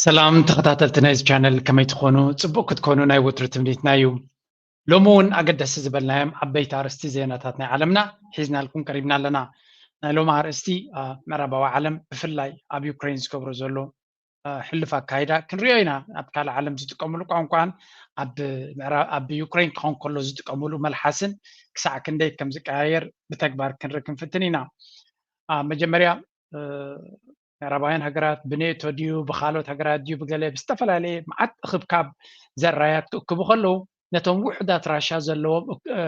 ሰላም ተኸታተልቲ ናይዚ ቻነል፣ ከመይ ትኾኑ? ጽቡቕ ክትኮኑ ናይ ወትሩ ትምኒትና እዩ። ሎሚ እውን ኣገደስቲ ዝበልናዮም ዓበይቲ ኣርእስቲ ዜናታት ናይ ዓለምና ሒዝናልኩም ቀሪብና ኣለና። ናይ ሎሚ ኣርእስቲ፣ አ፣ ምዕራባዊ ዓለም ብፍላይ ኣብ ዩክሬን ዝገብሮ ዘሎ፣ አ፣ ሕሉፍ ኣካይዳ ክንሪኦ ኢና። ኣብ ካልእ ዓለም ዝጥቀምሉ ቋንቋን ኣብ ምዕራ-፣ ኣብ ዩክሬን ክኸውን ከሎ ዝጥቀምሉ መልሓስን ክሳዕ ክንደይ ከም ዝቀያየር ብተግባር ክንርኢ ክንፍትን ኢና። አ፣ መጀመርያ፣ እ፣ ምዕራባውያን ሃገራት ብኔቶ ድዩ ብኻልኦት ሃገራት ድዩ ብገለ ብዝተፈላለየ መዓት እኽብካብ ዘራያት ክእክቡ ከለዉ፣ ነቶም ውሑዳት ራሻ ዘለዎም፣ እ፣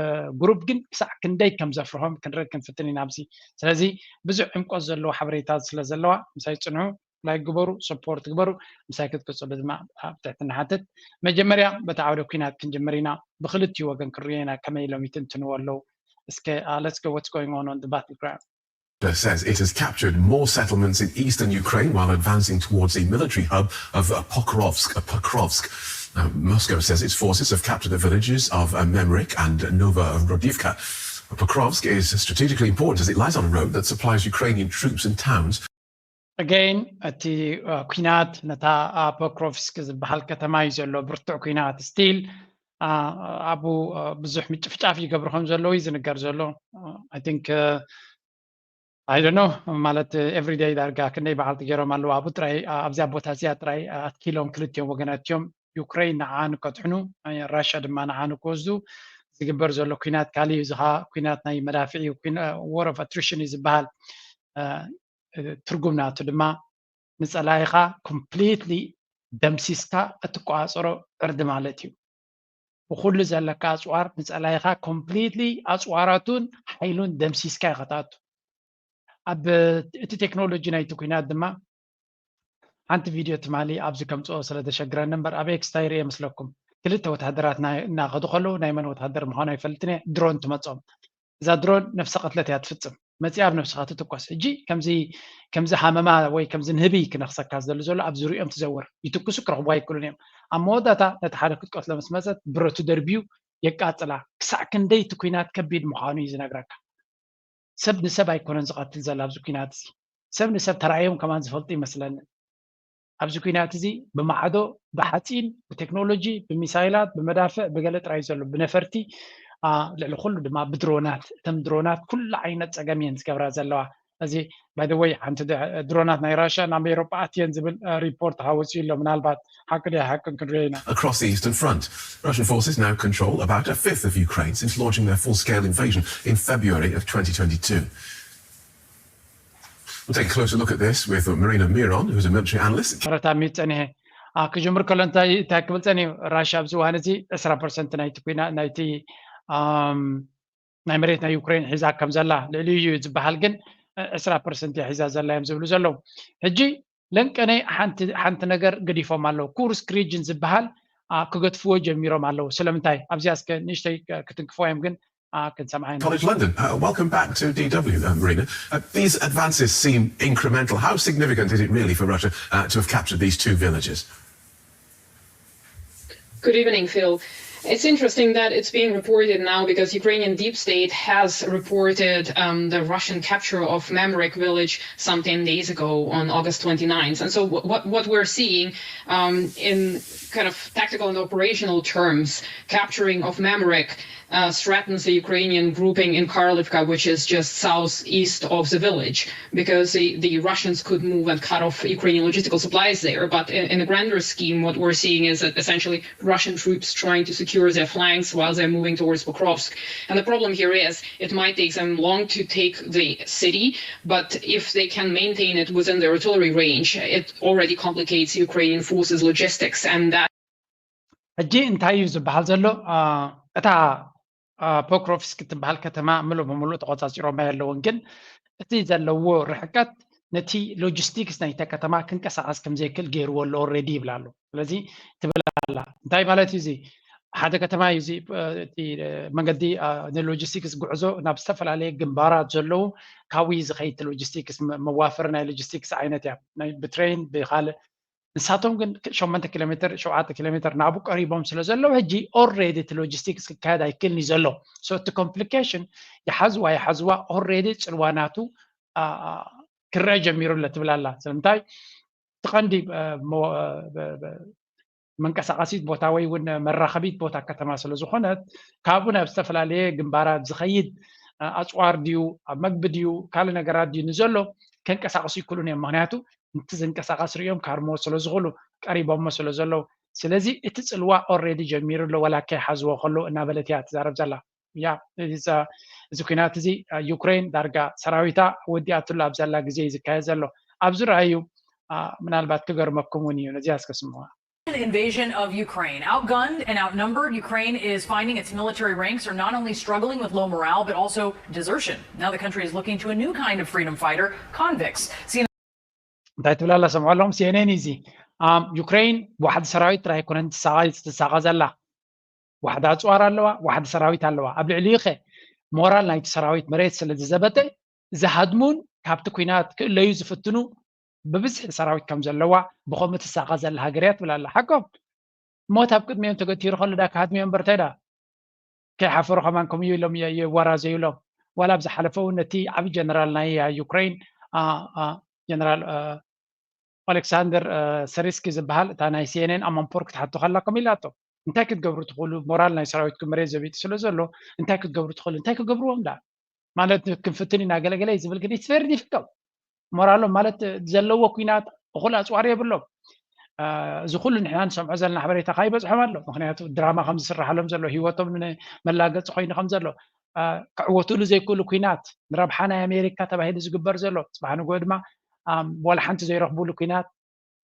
ግሩፕ ግን ክሳዕ ክንደይ ከም ዘፍርሆም ክንርኢ ክንፍትን ኢና ኣብዚ። ስለዚ ብዙሕ ዕምቆት ዘለዎ ሓበሬታ ስለ ዘለዋ ምሳይ ጽንሑ፣ ላይክ ግበሩ፣ ሰፖርት ግበሩ፣ ምሳይ ክትቅጽሉ ድማ ኣብ ትሕትና ንሓትት። መጀመርያ በቲ ዓውደ ኲናት ክንጅምር ኢና። ብኽልቲኡ ወገን ክንሪኦ ኢና ከመይ ኢሎም ይትንትንዎ ኣለዉ። እስከ፣ uh, let's go, what's going on on the battleground? Says it has captured more settlements in eastern Ukraine while advancing towards a military hub of uh, Pokrovsk. Uh, Pokrovsk. Uh, Moscow says its forces have captured the villages of uh, Memrik and Nova Rodivka. Pokrovsk is strategically important as it lies on a road that supplies Ukrainian troops and towns. Again, እቲ፣ አ፣ ኲናት ነታ፣ አ፣ ፖክሮቭስክ ዝበሃል ከተማ እዩ ዘሎ፣ ብርቱዕ ኲናት። ስቲል፣ አ፣ ኣብኡ፣ አ፣ ብዙሕ ምጭፍጫፍ ይገብሩ ከም ዘለዉ እዩ ዝንገር ዘሎ። I think, አ፣ I don't know፣ ማለት ኤቭሪደይ ዳርጋ ክንደይ በዓልቲ ገይሮም ኣለዉ ኣብኡ ጥራይ፣ አ፣ ኣብዚኣ ቦታ እዚኣ ጥራይ፣ አ፣ ኣትኪሎም ክልቲኦም ወገናት እዮም። ዩክሬን ንዓኣ ንከድሕኑ፣ አ፣ ራሽያ ድማ ንዓኣ ንክወስዱ ዝግበር ዘሎ ኲናት ካልእ እዩ። እዚ ኸኣ ኲናት ናይ መዳፍዕ እዩ፣ ኲና-፣ war of attrition እዩ ዝበሃል። አ፣ ትርጉም ናቱ ድማ ንጸላኢኻ ኮምፕሊትሊ ደምሲስካ እትቆጻጸሮ ዕርዲ ማለት እዩ። ብኹሉ ዘለካ ኣጽዋር ንጸላኢኻ ኮምፕሊትሊ ኣጽዋራቱን ሓይሉን ደምሲስካ ኢኻ ትኣቱ። ኣብ እቲ ቴክኖሎጂ ናይቲ ኲናት ድማ ሓንቲ ቪድዮ ትማሊ ኣብዚ ከምጽኦ ስለ ተሸግረኒ እምበር ኣብ ኤክስ እንታይ ርእየ መስለኩም? ክልተ ወተሃደራት ናይ-፣ እናኸዱ ከለዉ ናይ መን ወተሃደር ምዃኑ ኣይፈልጥን እየ፣ ድሮን ትመጾም። እዛ ድሮን ነፍሰ ቅትለት እያ ትፍጽም። መጺኣ ኣብ ነብስኻ ትትኮስ። ሕጂ ከምዚ፣ ከምዚ ሃመማ ወይ ከምዚ ንህቢ ክነኽሰካ ዝደሊ ዘሎ ኣብ ዙርያኦም ትዘውር። ይትኩሱ ክረኽቡ ኣይክእሉን እዮም። ኣብ መወዳእታ ነቲ ሓደ ክትቀትሎ ምስ መጸት ብረቱ ደርብዩ የቃጽላ። ክሳዕ ክንደይ እቲ ኲናት ከቢድ ምዃኑ እዩ ዝነግረካ። ሰብ ንሰብ ኣይኮነን ዝቐትል ዘሎ ኣብዚ ኲናት እዚ። ሰብ ንሰብ ተራእዮም ከማን ዝፈልጡ ይመስለኒ። ኣብዚ ኲናት እዚ ብማዕዶ፣ ብሓጺን፣ ብቴክኖሎጂ፣ ብሚሳይላት፣ ብመዳፍዕ፣ ብገለ ጥራይ ዘሎ፣ ብነፈርቲ፣ አ፣ ልዕሊ ኩሉ ድማ ብድሮናት። እተን ድሮናት ኩሉ ዓይነት ጸገም እየን ዝገብራ ዘለዋ። እዚ፣ by the way፣ ሓንቲ ድ-፣ ድሮናት ናይ ራሽያ ናብ ኤውሮጳ ኣትየን ዝብል፣ አ፣ ሪፖርት ሃወፂኡ ኣሎ። ምናልባት ሓቂ ድያ ሓቅን ክንሪኦ ኢና። Across the Eastern Front, Russian forces now control about a fifth of Ukraine since launching their full-scale invasion in February of twenty twenty-two. We'll take a closer look at this with Marina Miron, who's a military analyst. መረታ ሚድ ጸኒሐ። አ፣ ክጅምር ከሎ እንታይ፣ እንታይ ክብል ጸኒሑ? ራሽያ ኣብዚ እዋን እዚ ዕስራ ፐርሰንት ናይቲ ኲና-፣ ናይቲ፣ ኣም፣ ናይ መሬት ናይ ዩክሬን ሒዛ ከም ዘላ ልዕሊ እዩ ዝበሃል፣ ግን ዕስራ ፐርሰንት እያ ሒዛ ዘላ እዮም ዝብሉ ዘለዉ። ሕጂ ለንቀነ ሓንቲ፣ ሓንቲ ነገር ገዲፎም ኣለዉ። ኩርስክ ሪጅን ዝበሃል፣ አ፣ ክገድፍዎ ጀሚሮም ኣለዉ። ስለምንታይ? ኣብዚኣ እስከ ንእሽተይ፣ አ፣ ክትንክፎ እዮም፣ ግን፣ አ፣ ክንሰምዓ ኢና። College London, uh, welcome back to D W, uh, Marina. Uh, these advances seem incremental. How significant is it really for Russia uh, to have captured these two villages? Good evening, Phil. It's interesting that it's being reported now because Ukrainian deep state has reported um, the Russian capture of Memrik village some ten days ago on August twenty-ninth. And so, what, what we're seeing um, in kind of tactical and operational terms, capturing of Memrik uh, threatens the Ukrainian grouping in Karlivka, which is just southeast of the village, because the, the Russians could move and cut off Ukrainian logistical supplies there. But in, in the grander scheme, what we're seeing is that essentially Russian troops trying to secure their flanks while they're moving towards Pokrovsk. And the problem here is it might take them long to take the city, but if they can maintain it within their artillery range, it already complicates Ukrainian forces' logistics, and that ሕጂ እንታይ እዩ ዝበሃል ዘሎ? አ፣ እታ፣ አ፣ ፖክሮቭስክ እትበሃል ከተማ ምሉእ ብምሉእ ተቆጻጺሮማ የለውን፣ ግን እቲ ዘለዎ ርሕቀት ነቲ ሎጂስቲክስ ናይታ ከተማ ክንቀሳቐስ ከም ዘይክእል ገይርዎ ኣሎ ኦልሬዲ ይብላ ኣሎ። ስለዚ ትብል ኣላ። እንታይ ማለት እዩ እዚ? ሓደ ከተማ እዩ እዚ፣ እ፣ እቲ፣ እ፣ መንገዲ፣ አ፣ ንሎጂስቲክስ ጉዕዞ ናብ ዝተፈላለየ ግንባራት ዘለዉ ካብኡ እዩ ዝኸይድ። እቲ ሎጂስቲክስ መ-፣ መዋፈሪ ናይ ሎጂስቲክስ ዓይነት እያ። ናይ ብትሬን ብኻልእ ንሳቶም ግን ሸሞንተ ኪሎ ሜትር፣ ሸውዓተ ኪሎ ሜትር ናብኡ ቀሪቦም ስለ ዘለዉ፣ ሕጂ ኦልሬዲ እቲ ሎጂስቲክስ ክካየድ ኣይክእልን እዩ ዘሎ። ሶ እቲ ኮምፕሊኬሽን ይሓዝዋ ይሓዝዋ ኦልሬዲ ጽልዋ ናቱ፣ አ፣ ክረአ ጀሚሩ ኣሎ ትብል ኣላ። ስለምንታይ? እቲ ቀንዲ መንቀሳቀሲት ቦታ ወይ እውን መራኸቢት ቦታ ከተማ ስለ ዝኾነት፣ ካብኡ ናብ ዝተፈላለየ ግንባራት ዝኸይድ ኣፅዋር ድዩ፣ ኣብ መግቢ ድዩ፣ ካልእ ነገራት ድዩ ንዘሎ ከንቀሳቅሱ ይክእሉን እዮም። ምክንያቱ እቲ ዝንቀሳቀስ ሪኦም ካርሞ ስለ ዝኽእሉ፣ ቀሪቦሞ ስለ ዘለዉ። ስለዚ እቲ ፅልዋ ኦልሬዲ ጀሚሩ ኣሎ፣ ዋላ ከይሓዝዎ ከለዉ እናበለት እያ ትዛረብ ዘላ። ያ እዚ ኩናት እዚ ዩክሬን ዳርጋ ሰራዊታ ወዲኣትሉ ኣብ ዘላ ግዜ እዩ ዝካየድ ዘሎ። ኣብዚ ረኣዩ ምናልባት ክገርመኩም እውን እዩ። ነዚኣ እስከ ስምዋ። Invasion of Ukraine. Outgunned and outnumbered, Ukraine is finding its military ranks are not only struggling with low morale, but also desertion. Now the country is looking to a new kind of freedom fighter, convicts. እንታይ ትብል ኣላ? ሰምዖ ኣለኹም። ሲኤንኤን እዚ ዩክሬን ብዋሕዲ ሰራዊት ጥራይ ኣይኮነን ትሳቐ ዘላ፣ ዋሕዲ ኣፅዋር ኣለዋ፣ ዋሕዲ ሰራዊት ኣለዋ። ኣብ ልዕሊኡ ኸ ሞራል ናይቲ ሰራዊት መሬት ስለ ዝዘበጠ ዝሃድሙን ካብቲ ኩናት ክእለዩ ዝፍትኑ ብብዝሒ ሰራዊት ከም ዘለዋ ብኸምኡ ትሳቐ ዘላ ሃገር እያ ትብል ኣላ። ሓቆም ሞት ኣብ ቅድሚኦም ተገቲሩ ከሎ ዳ ክሃድሙ እዮም በርተዳ ከይሓፈሩ ከማን ከምኡ ኢሎም ይዋራዘዩሎም። ዋላ ኣብ ዝሓለፈ እውን ነቲ ዓብ ጀነራል ናይ ዩክሬን ጀነራል ኦሌክሳንደር ሰሪስኪ ዝበሃል እታ ናይ ሲኤንኤን ኣማንፖር ክትሓቶ ከላ ከም ኢላቶ እንታይ ክትገብሩ ትኽእሉ? ሞራል ናይ ሰራዊትኩም መሬት ዘቢጡ ስለ ዘሎ እንታይ ክትገብሩ ትኽእሉ? እንታይ ክገብርዎም ዳ ማለት ክንፍትን ኢና ገለገለ ዝብል ግን it's very difficult። ሞራሎም ማለት ዘለዎ ኩናት እኹል ኣፅዋር የብሎም። እዚ ኩሉ ንሕና ንሰምዖ ዘለና ሓበሬታ ከይበፅሖም ኣሎ። ምክንያቱ ድራማ ከም ዝስራሓሎም ዘሎ፣ ህይወቶም ንመላገፂ ኮይኑ ከም ዘሎ፣ ክዕወቱሉ ዘይክእሉ ኩናት፣ ንረብሓ ናይ ኣሜሪካ ተባሂሉ ዝግበር ዘሎ፣ ፅባሕ ንግሆ ድማ ዋላ ሓንቲ ዘይረኽቡሉ ኩናት፣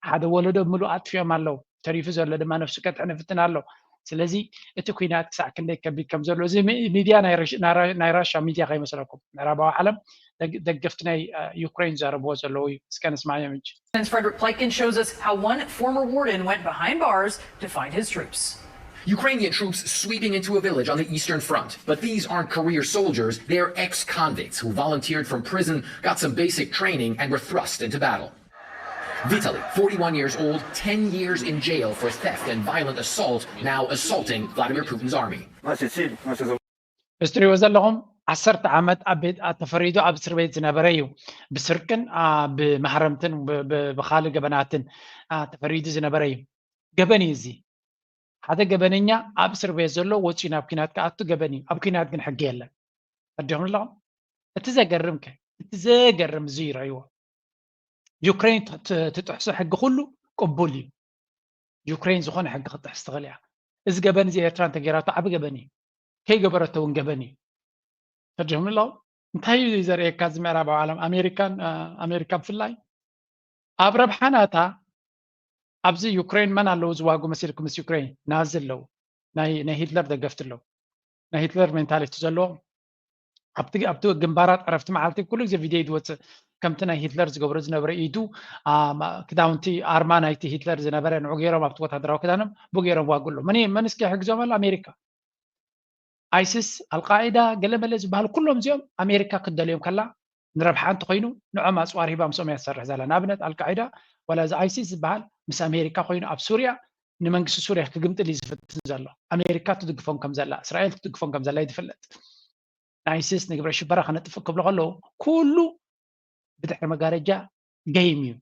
ሓደ ወለዶ ምሉእ ኣጥፊኦም ኣለዉ። ተሪፉ ዘሎ ድማ ነፍሱ ቀጥዒ ንፍትን ኣሎ። ስለዚ እቲ ኩናት ክሳዕ ክንደይ ከቢድ ከም ዘሎ እዚ ሚድያ ናይ ራሻ ሚድያ ከይመስለኩም፣ ምዕራባዊ ዓለም ደገፍቲ ናይ ዩክሬን ዘረብዎ ዘለዉ እዩ። እስከ ንስማዮም እንጂ። Since Frederick Pleitgen shows us how one former warden went behind bars to find his troops. Ukrainian troops sweeping into a village on the Eastern Front. But these aren't career soldiers, they're ex convicts who volunteered from prison, got some basic training, and were thrust into battle. Vitaly, forty-one years old, ten years in jail for theft and violent assault, now assaulting Vladimir Putin's army. እዚ ትሪእዎ ዘለኹም ዓሰርተ ዓመት ኣብ ቤት ተፈሪዱ ኣብ እስር ቤት ዝነበረ እዩ። ብስርቅን ብማህረምትን ብካልእ ገበናትን ተፈሪዱ ዝነበረ እዩ። ገበን እዩ እዚ። ሓደ ገበነኛ ኣብ እስር ቤት ዘሎ ወፂኡ ናብ ኲናት ክኣቱ ገበን እዩ። ኣብ ኲናት ግን ሕጊ የለን። ተረዲኹም ኣለኹም? እቲ ዘገርም ከ እቲ ዘገርም እዚ ይረእይዎ። ዩክሬን ትጥሕሶ ሕጊ ኩሉ ቅቡል እዩ። ዩክሬን ዝኾነ ሕጊ ክትጥሕስ ትኽእል እያ። እዚ ገበን እዚ ኤርትራ እንተገይራቶ ዓቢ ገበን እዩ። ከይገበረቶ እውን ገበን እዩ። ተረዲኹም ኣለኹም? እንታይ እዩ ዘርእየካ እዚ ምዕራባዊ ዓለም? ኣሜሪካን ኣሜሪካ ብፍላይ ኣብ ረብሓ ናታ ኣብዚ ዩክሬን መን ኣለዉ ዝዋጉ መሲልኩም? ምስ ዩክሬን ናዚ ኣለዉ፣ ናይ ሂትለር ደገፍቲ ኣለዉ። ናይ ሂትለር ሜንታሊቲ ዘለዎም ኣብቲ ግንባራት ዕረፍቲ መዓልቲ ኩሉ ግዜ ቪድዮ እዩ ዝወፅእ። ከምቲ ናይ ሂትለር ዝገብሮ ዝነበረ ኢዱ ክዳውንቲ ኣርማ ናይቲ ሂትለር ዝነበረ ንዑ ገይሮም ኣብቲ ወታደራዊ ክዳኖም ብኡ ገይሮም ዋጉ ኣለዉ። መን መን እስኪ ይሕግዞም ኣሎ? ኣሜሪካ። ኣይሲስ፣ ኣልቃዒዳ፣ ገለመለ ዝበሃሉ ኩሎም እዚኦም ኣሜሪካ ክትደልዮም ከላ ንረብሓ እንተኾይኑ ንዖም ኣፅዋር ሂባ ምስኦም እያ ትሰርሕ ዘላ። ንኣብነት ኣልቃዒዳ ዋላ እዚ ኣይሲስ ዝበሃል ምስ ኣሜሪካ ኮይኑ ኣብ ሱርያ ንመንግስቲ ሱርያ ክግምጥል እዩ ዝፍትን ዘሎ። ኣሜሪካ ትድግፎም ከም ዘላ፣ እስራኤል ትድግፎም ከም ዘላ እዩ ዝፍለጥ። ንኣይሲስ ንግብረ ሽበራ ከነጥፍእ ክብሉ ከለዉ ኩሉ ብድሕሪ መጋረጃ ገይም እዩ።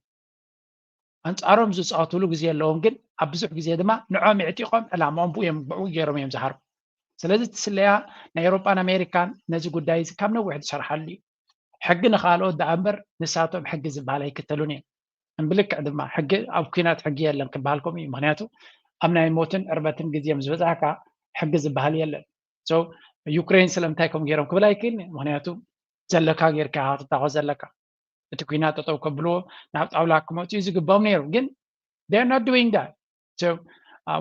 ኣንፃሮም ዝፃወትሉ ግዜ ኣለዎም፣ ግን ኣብ ብዙሕ ግዜ ድማ ንዖም የዕጢቖም ዕላማኦም ብኡ እዮም ብኡ ገይሮም እዮም ዝሃርቡ። ስለዚ እቲ ስለያ ናይ ኤውሮጳን ኣሜሪካን ነዚ ጉዳይ እዚ ካብ ነዊሕ ዝሰርሓሉ እዩ። ሕጊ ንኻልኦት ደኣ እምበር ንሳቶም ሕጊ ዝበሃል ኣይክተሉን እዮም። እምብልክዕ ድማ ሕጊ ኣብ ኲናት ሕጊ የለን ክበሃል ከምኡ እዩ። ምክንያቱ ኣብ ናይ ሞትን ዕርበትን ግዜ ምስ በፃሕካ ሕጊ ዝበሃል የለን። ዩክሬን ስለምንታይ ከምኡ ገይሮም ክብል ኣይክእልን እየ። ምክንያቱ ዘለካ ጌርካ ክትታኾስ ዘለካ። እቲ ኲናት ጠጠው ከብልዎ ናብ ጣውላ ክመፅኡ ዝግባኦም ነይሩ፣ ግን they're not doing that።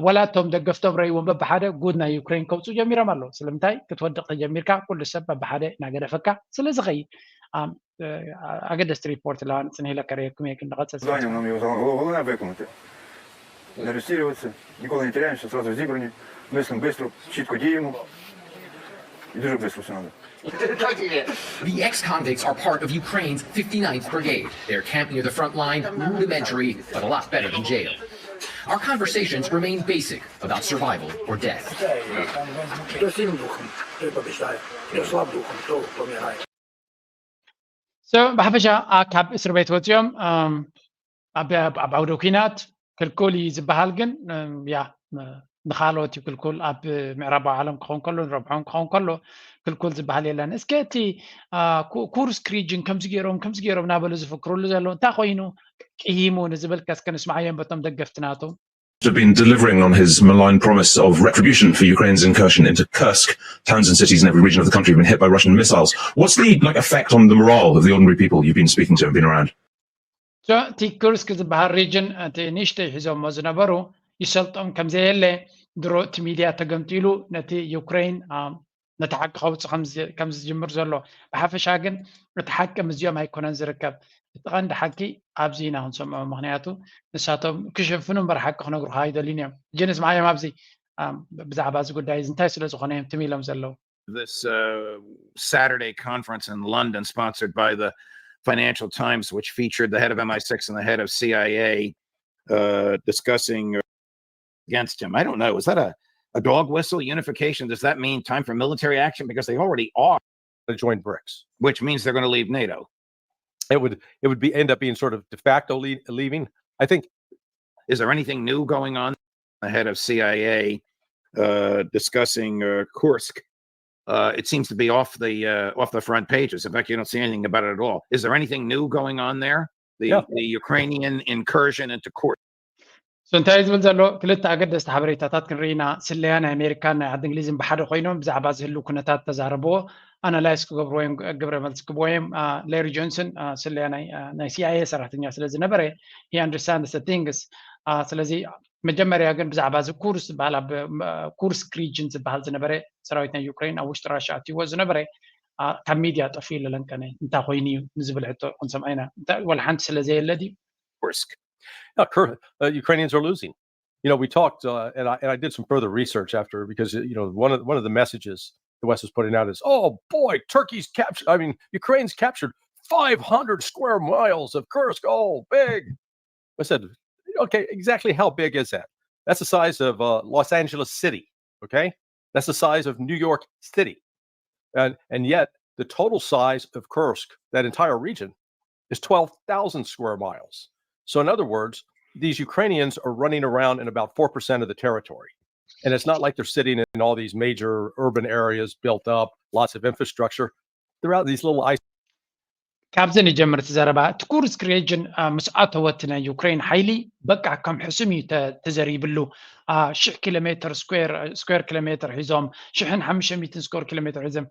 ወላ እቶም ደገፍቶም ረእይዎም በብሓደ ጉድ ናይ ዩክሬን ከውፅኡ ጀሚሮም ኣለዉ። ስለምንታይ ክትወድቕ ተጀሚርካ ኩሉ ሰብ በብሓደ እናገደፈካ ስለ ዝኸይድ። ኣገደስቲ ሪፖርት ኣለዋ ንፅንሂለ ከርእየኩም እየ ክንቐፅል። Звание у меня главное в комнате. Не розстрілюватися, ніколи не теряємося, сразу зібрані, мислимо швидко, чітко діємо. І дуже швидко все треба. The ex-convicts are part of Ukraine's fifty-ninth Brigade. Their camp near the front line, rudimentary, but a lot better than jail. Our conversations remain basic about survival or death. Хто сильним духом, той побіждає, хто слаб духом, то помирає. ብሓፈሻ ካብ እስር ቤት ወፂኦም ኣብ ኣብ ዓውደ ኲናት ክልኩል እዩ ዝበሃል፣ ግን ያ ንኻልኦት እዩ ክልኩል። ኣብ ምዕራባዊ ዓለም ክኸውን ከሎ፣ ንረብሖም ክኸውን ከሎ ክልኩል ዝበሃል የለን። እስከ እቲ ኩርስክ ሪጅን ከምዚ ገይሮም ከምዚ ገይሮም እናበሉ ዝፍክሩሉ ዘለዉ እንታይ ኮይኑ ቅይሙ ንዝብል ከስከ ንስማዓዮም በቶም ደገፍቲ ናቶም። Have been delivering on his malign promise of retribution for Ukraine's incursion into Kursk. Towns and cities in every region of the country have been hit by Russian missiles. What's the like effect on the morale of the ordinary people you've been speaking to and been around? So, እቲ ኩርስክ ዝበሃል ሪጅን እቲ ንእሽተይ ሒዞሞ ዝነበሩ ይሰልጦም ከምዘየለ ድሮ እቲ ሚድያ ተገምጢሉ ነቲ ዩክሬን ነቲ ሓቂ ከውፅእ ከም ዝጅምር ዘሎ። ብሓፈሻ ግን እቲ ሓቂ ምስዚኦም ኣይኮነን ዝርከብ። እቲ ቀንዲ ሓቂ ኣብዚ ኢና ክንሰምዖ፣ ምክንያቱ ንሳቶም ክሸፍኑ እምበር ሓቂ ክነግሩካ ኣይደልዩን እዮም። ጅንስ ማዮም ኣብዚ ብዛዕባ እዚ ጉዳይ እዚ እንታይ ስለ ዝኾነ እዮም ትም ኢሎም ዘለዉ? This uh, Saturday conference in London, sponsored by the Financial Times, which featured the head of M I six and the head of C I A uh, discussing against him. I don't know. Is that a, a dog whistle unification? Does that mean time for military action? Because they already are to join BRICS, which means they're going to leave NATO. It would it would be end up being sort of de facto le- leaving. I think. Is there anything new going on? The head of C I A uh, discussing uh, Kursk. Uh, it seems to be off the uh, off the front pages. In fact, you don't see anything about it at all. Is there anything new going on there? The, yeah. the Ukrainian incursion into Kursk. So እንታይ ዝብል ዘሎ ክልተ ኣገደስቲ ሓበሬታታት ክንርኢ ኢና። ስለያ ናይ ኣሜሪካን ናይ ዓዲ እንግሊዝን ብሓደ ኮይኖም ብዛዕባ ዝህሉ ኩነታት ተዛረብዎ ኣናላይዝ ክገብርዎ እዮም፣ ግብረ መልሲ ክብዎ እዮም። ሌሪ ጆንሰን ስለያ ናይ ሲኣይኤ ሰራሕተኛ ስለ ዝነበረ he understands the things። ስለዚ መጀመርያ ግን ብዛዕባ እዚ ኩርስ ዝበሃል ኣብ ኩርስክ ሪጅን ዝበሃል ዝነበረ ሰራዊት ናይ ዩክሬን ኣብ ውሽጢ ራሻ ኣትይዎ ዝነበረ ካብ ሚድያ ጠፊኡ ለለንቀነ እንታይ ኮይኑ እዩ ንዝብል ሕቶ ክንሰምዓ ኢና። ዋላ ሓንቲ ስለ ዘየለ ድዩ? Kursk. Yeah, Kur- uh, Ukrainians are losing. You know, we talked, uh, and I and I did some further research after because you know one of one of the messages the West is putting out is, "Oh boy, Turkey's captured. I mean, Ukraine's captured five hundred square miles of Kursk. Oh, big." I said, "Okay, exactly how big is that? That's the size of uh, Los Angeles City. Okay, that's the size of New York City, and and yet the total size of Kursk, that entire region, is twelve thousand square miles. So, in other words, these Ukrainians are running around in about four percent of the territory. And it's not like they're sitting in all these major urban areas built up, lots of infrastructure. They're out in these little isolated. ካብዚ ንጀምር እቲ ዘረባ። እቲ ኩርስክ ሪጅን ምስ ኣተወ እቲ ናይ ዩክሬን ሓይሊ በቃ ከም ሕሱም እዩ ተዘሪብሉ። ሽሕ ኪሎ ሜትር ስኩዌር ኪሎ ሜትር ሒዞም ሽሕን ሓሙሽተ ሚእትን ስኩዌር ኪሎ ሜትር ሒዞም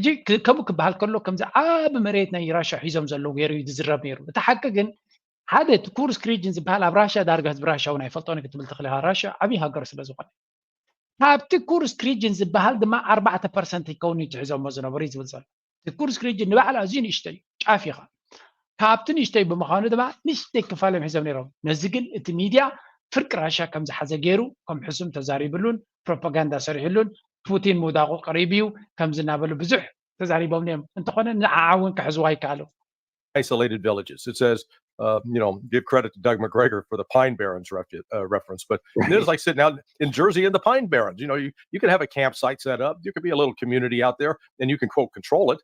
እጂ ከምኡ ክበሃል ከሎ ከምዚ ዓቢ መሬት ናይ ራሻ ሒዞም ዘለዉ ገይሩ እዩ ዝዝረብ ነይሩ። እቲ ሓቂ ግን ሓደ እቲ ኩርስክ ሪጅን ዝበሃል ኣብ ራሻ ዳርጋ ህዝቢ ራሻ እውን ኣይፈልጦን ክትብል ትኽእል ኢኻ። ራሻ ዓብዪ ሃገር ስለ ዝኾነ ካብቲ ኩርስክ ሪጅን ዝበሃል ድማ ኣርባዕተ ፐርሰንት ይከውን እዩ ትሒዞሞ ዝነበሩ እዩ ዝብል ዘሎ። እቲ ኩርስክ ሪጅን ንባዕሉ ኣዝዩ ንእሽተይ እዩ፣ ጫፍ ኢኻ። ካብቲ ንእሽተይ ብምዃኑ ድማ ንእሽተይ ክፋል እዮም ሒዞም ነይሮም። ነዚ ግን እቲ ሚድያ ፍርቂ ራሻ ከም ዝሓዘ ገይሩ ከም ሕሱም ተዛሪብሉን ፕሮፓጋንዳ ሰሪሕሉን ፑቲን ምውዳቑ ቀሪቡ እዩ ከምዚ እናበሉ ብዙሕ ተዛሪቦም እዮም። እንተኾነ ንዓዓ እውን ክሕዝዋ ይከኣሉ። Isolated villages. It says, uh, you know, give credit to Doug McGregor for the Pine Barrens ref- uh, reference, but there's like sitting out in Jersey in the Pine Barrens. You know, you, you could have a campsite set up. There could be a little community out there, and you can, quote, control it.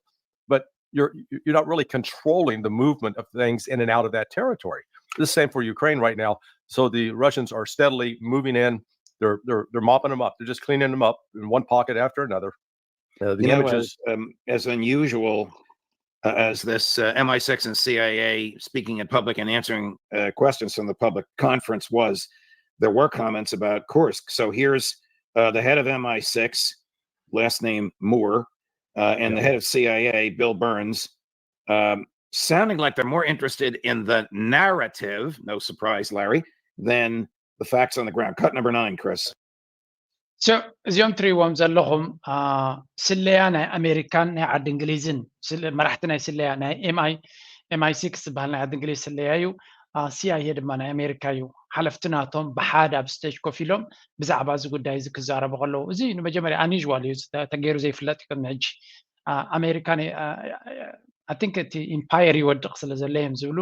But you're you're not really controlling the movement of things in and out of that territory. The same for Ukraine right now. So the Russians are steadily moving in. They're they're they're mopping them up. They're just cleaning them up in one pocket after another. Uh, the you know, images as, um, as unusual uh, as this uh, M I six and C I A speaking in public and answering uh, questions from the public conference was, there were comments about Kursk. So here's uh, the head of M I six, last name Moore, uh, and yeah. the head of C I A, Bill Burns, um, sounding like they're more interested in the narrative, no surprise, Larry, than the facts on the ground. Cut number nine, Chris. So እዚኦም ትሪእዎም ዘለኹም ስለያ ናይ ኣሜሪካን ናይ ዓዲ እንግሊዝን፣ መራሕቲ ናይ ስለያ ናይ ኤምኣይ ኤምኣይ ሲክስ ዝበሃል ናይ ዓዲ እንግሊዝ ስለያ እዩ። ሲኣይኤ ድማ ናይ ኣሜሪካ እዩ። ሓለፍቲ ናቶም ብሓደ ኣብ ስቴጅ ኮፍ ኢሎም ብዛዕባ እዚ ጉዳይ እዚ ክዛረቡ ከለዉ፣ እዚ ንመጀመርያ ኣኒዥዋል እዩ፣ ተገይሩ ዘይፍለጥ እዩ። ቅድሚ ሕጂ ኣሜሪካ ኣይ ቲንክ እቲ ኢምፓየር ይወድቕ ስለ ዘሎ እዮም ዝብሉ።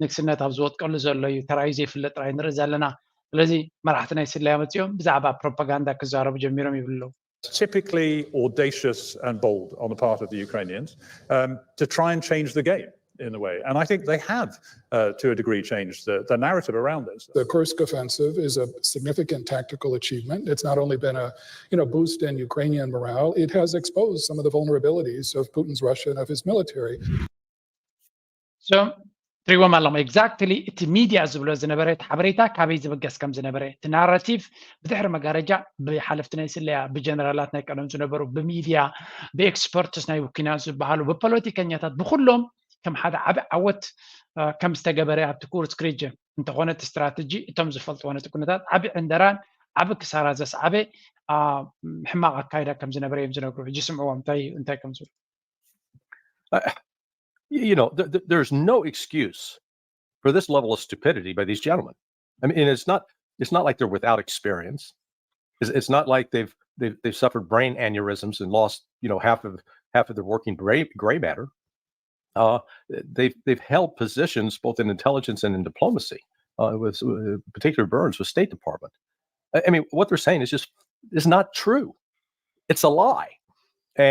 ንግስነት ኣብ ዝወጥቀሉ ዘሎ እዩ፣ ተራእዩ ዘይፍለጥ ጥራይ ንርኢ ዘለና። ስለዚ መራሕቲ ናይ ስለያ መፂኦም ብዛዕባ ፕሮፓጋንዳ ክዛረቡ ጀሚሮም ይብሉ ኣለዉ። Typically audacious and bold on the part of the Ukrainians um, to try and change the game. in a way. And I think they have, uh, to a degree, changed the, the narrative around this. The Kursk offensive is a significant tactical achievement. It's not only been a, you know, boost in Ukrainian morale, it has exposed some of the vulnerabilities of Putin's Russia and of his military. So ትሪዎም ኣለኹም exactly እቲ ሚድያ ዝብሎ ዝነበረ እቲ ሓበሬታ ካበይ ዝብገስ ከም ዝነበረ፣ እቲ ናራቲቭ ብድሕሪ መጋረጃ ብሓለፍቲ ናይ ስለያ፣ ብጀነራላት ናይ ቀደም ዝነበሩ፣ ብሚድያ፣ ብኤክስፐርትስ ናይ ኩናት ዝበሃሉ፣ ብፖለቲከኛታት፣ ብኩሎም ከም ሓደ ዓቢ ዓወት ከም ዝተገበረ ኣብቲ ኩርስክ ሪጅን። እንተኾነ እቲ ስትራተጂ እቶም ዝፈልጥዎ ነቲ ኩነታት ዓቢ ዕንደራን ዓቢ ክሳራ ዘስዓበ ሕማቕ ኣካይዳ ከም ዝነበረ እዮም ዝነግሩ። ሕጂ ስምዕዎም እንታይ እንታይ ከም ዝብሉ። You know, there's no excuse for this level of stupidity by these gentlemen. I mean, it's not it's not like they're without experience. It's, it's not like they've, they've they've suffered brain aneurysms and lost, you know, half of half of their working gray, gray matter. Uh, they've they've held positions both in intelligence and in diplomacy, uh, with uh, particular Burns with State Department. I mean, what they're saying is just is not true. It's a lie.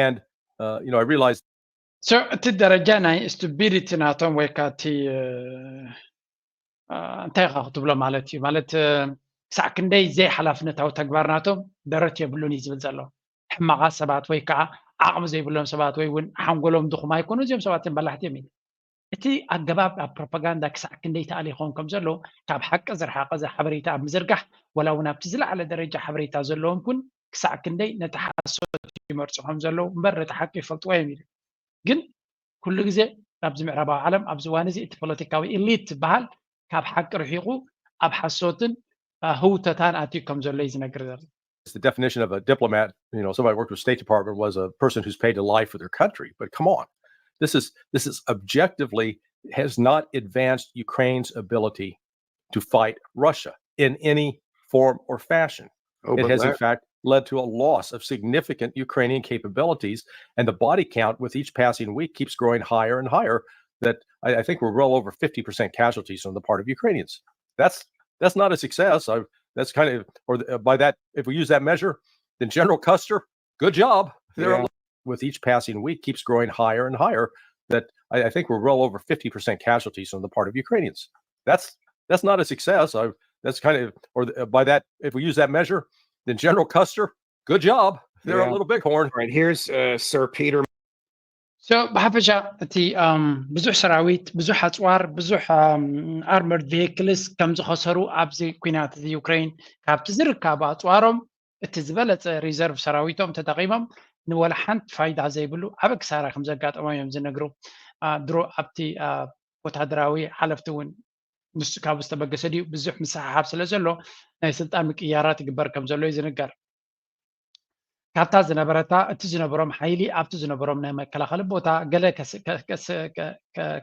And uh, you know, I realized So እቲ ደረጃ ናይ stupidity ናቶም ወይ ከዓ እቲ እንታይ ኢኻ ክትብሎ ማለት እዩ? ማለት ክሳዕ ክንደይ ዘይሓላፍነታዊ ተግባር ናቶም ደረት የብሉን እዩ ዝብል ዘሎ። ሕማቓት ሰባት ወይ ከዓ ዓቕሚ ዘይብሎም ሰባት ወይ እውን ሓንጎሎም ድኹም ኣይኮኑ፣ እዚኦም ሰባት እዮም በላሕቲ እዮም ኢሉ። እቲ ኣገባብ ኣብ ፕሮፓጋንዳ ክሳዕ ክንደይ ተኣሊ ይኸውን ከም ዘሎ ካብ ሓቂ ዝረሓቐ ሓበሬታ ኣብ ምዝርጋሕ፣ ወላ እውን ኣብቲ ዝለዓለ ደረጃ ሓበሬታ ዘለዎም እውን ክሳዕ ክንደይ ነቲ ሓሶት ይመርፁ ከም ዘለዉ እምበር ነቲ ሓቂ ይፈልጥዎ እዮም ኢሉ። ግን ኩሉ ግዜ ኣብዚ ምዕራባዊ ዓለም ኣብዚ እዋን እዚ እቲ ፖለቲካዊ ኢሊት ዝበሃል ካብ ሓቂ ርሒቑ ኣብ ሓሶትን ህውተታን ኣትዩ ከም ዘሎ እዩ ዝነግር ዘሎ። The definition of a diplomat, you know, somebody worked with State Department was a person who's paid to lie for their country. But come on, this is this is objectively has not advanced Ukraine's ability to fight Russia in any form or fashion. Oh, it has, in fact, led to a loss of significant Ukrainian capabilities, and the body count with each passing week keeps growing higher and higher. That I, I think we're well over fifty percent casualties on the part of Ukrainians. That's that's not a success. I, that's kind of, or uh, by that, if we use that measure, then General Custer, good job. There, yeah. With each passing week keeps growing higher and higher. That I, I think we're well over fifty percent casualties on the part of Ukrainians. That's that's not a success. I, that's kind of, or uh, by that, if we use that measure, then General Custer, good job. They're yeah. a little bighorn. All right, here's uh, Sir Peter. So ብሓፈሻ እቲ ብዙሕ ሰራዊት፣ ብዙሕ ኣፅዋር፣ ብዙሕ ኣርመርድ ቪክልስ ከም ዝኸሰሩ ኣብዚ ኩናት እዚ ዩክሬን ካብቲ ዝርከቡ ኣፅዋሮም እቲ ዝበለፀ ሪዘርቭ ሰራዊቶም ተጠቂሞም ንወላ ሓንቲ ፋይዳ ዘይብሉ ዓበ ክሳራ ከም ዘጋጠሞም እዮም ዝነግሩ። ድሮ ኣብቲ ወታደራዊ ሓለፍቲ እውን ንሱ ካብ ዝተበገሰ ድዩ ብዙሕ ምስሓሓብ ስለ ዘሎ ናይ ስልጣን ምቅያራት ይግበር ከም ዘሎ እዩ ዝንገር። ካብታ ዝነበረታ እቲ ዝነበሮም ሓይሊ ኣብቲ ዝነበሮም ናይ መከላኸሊ ቦታ ገለ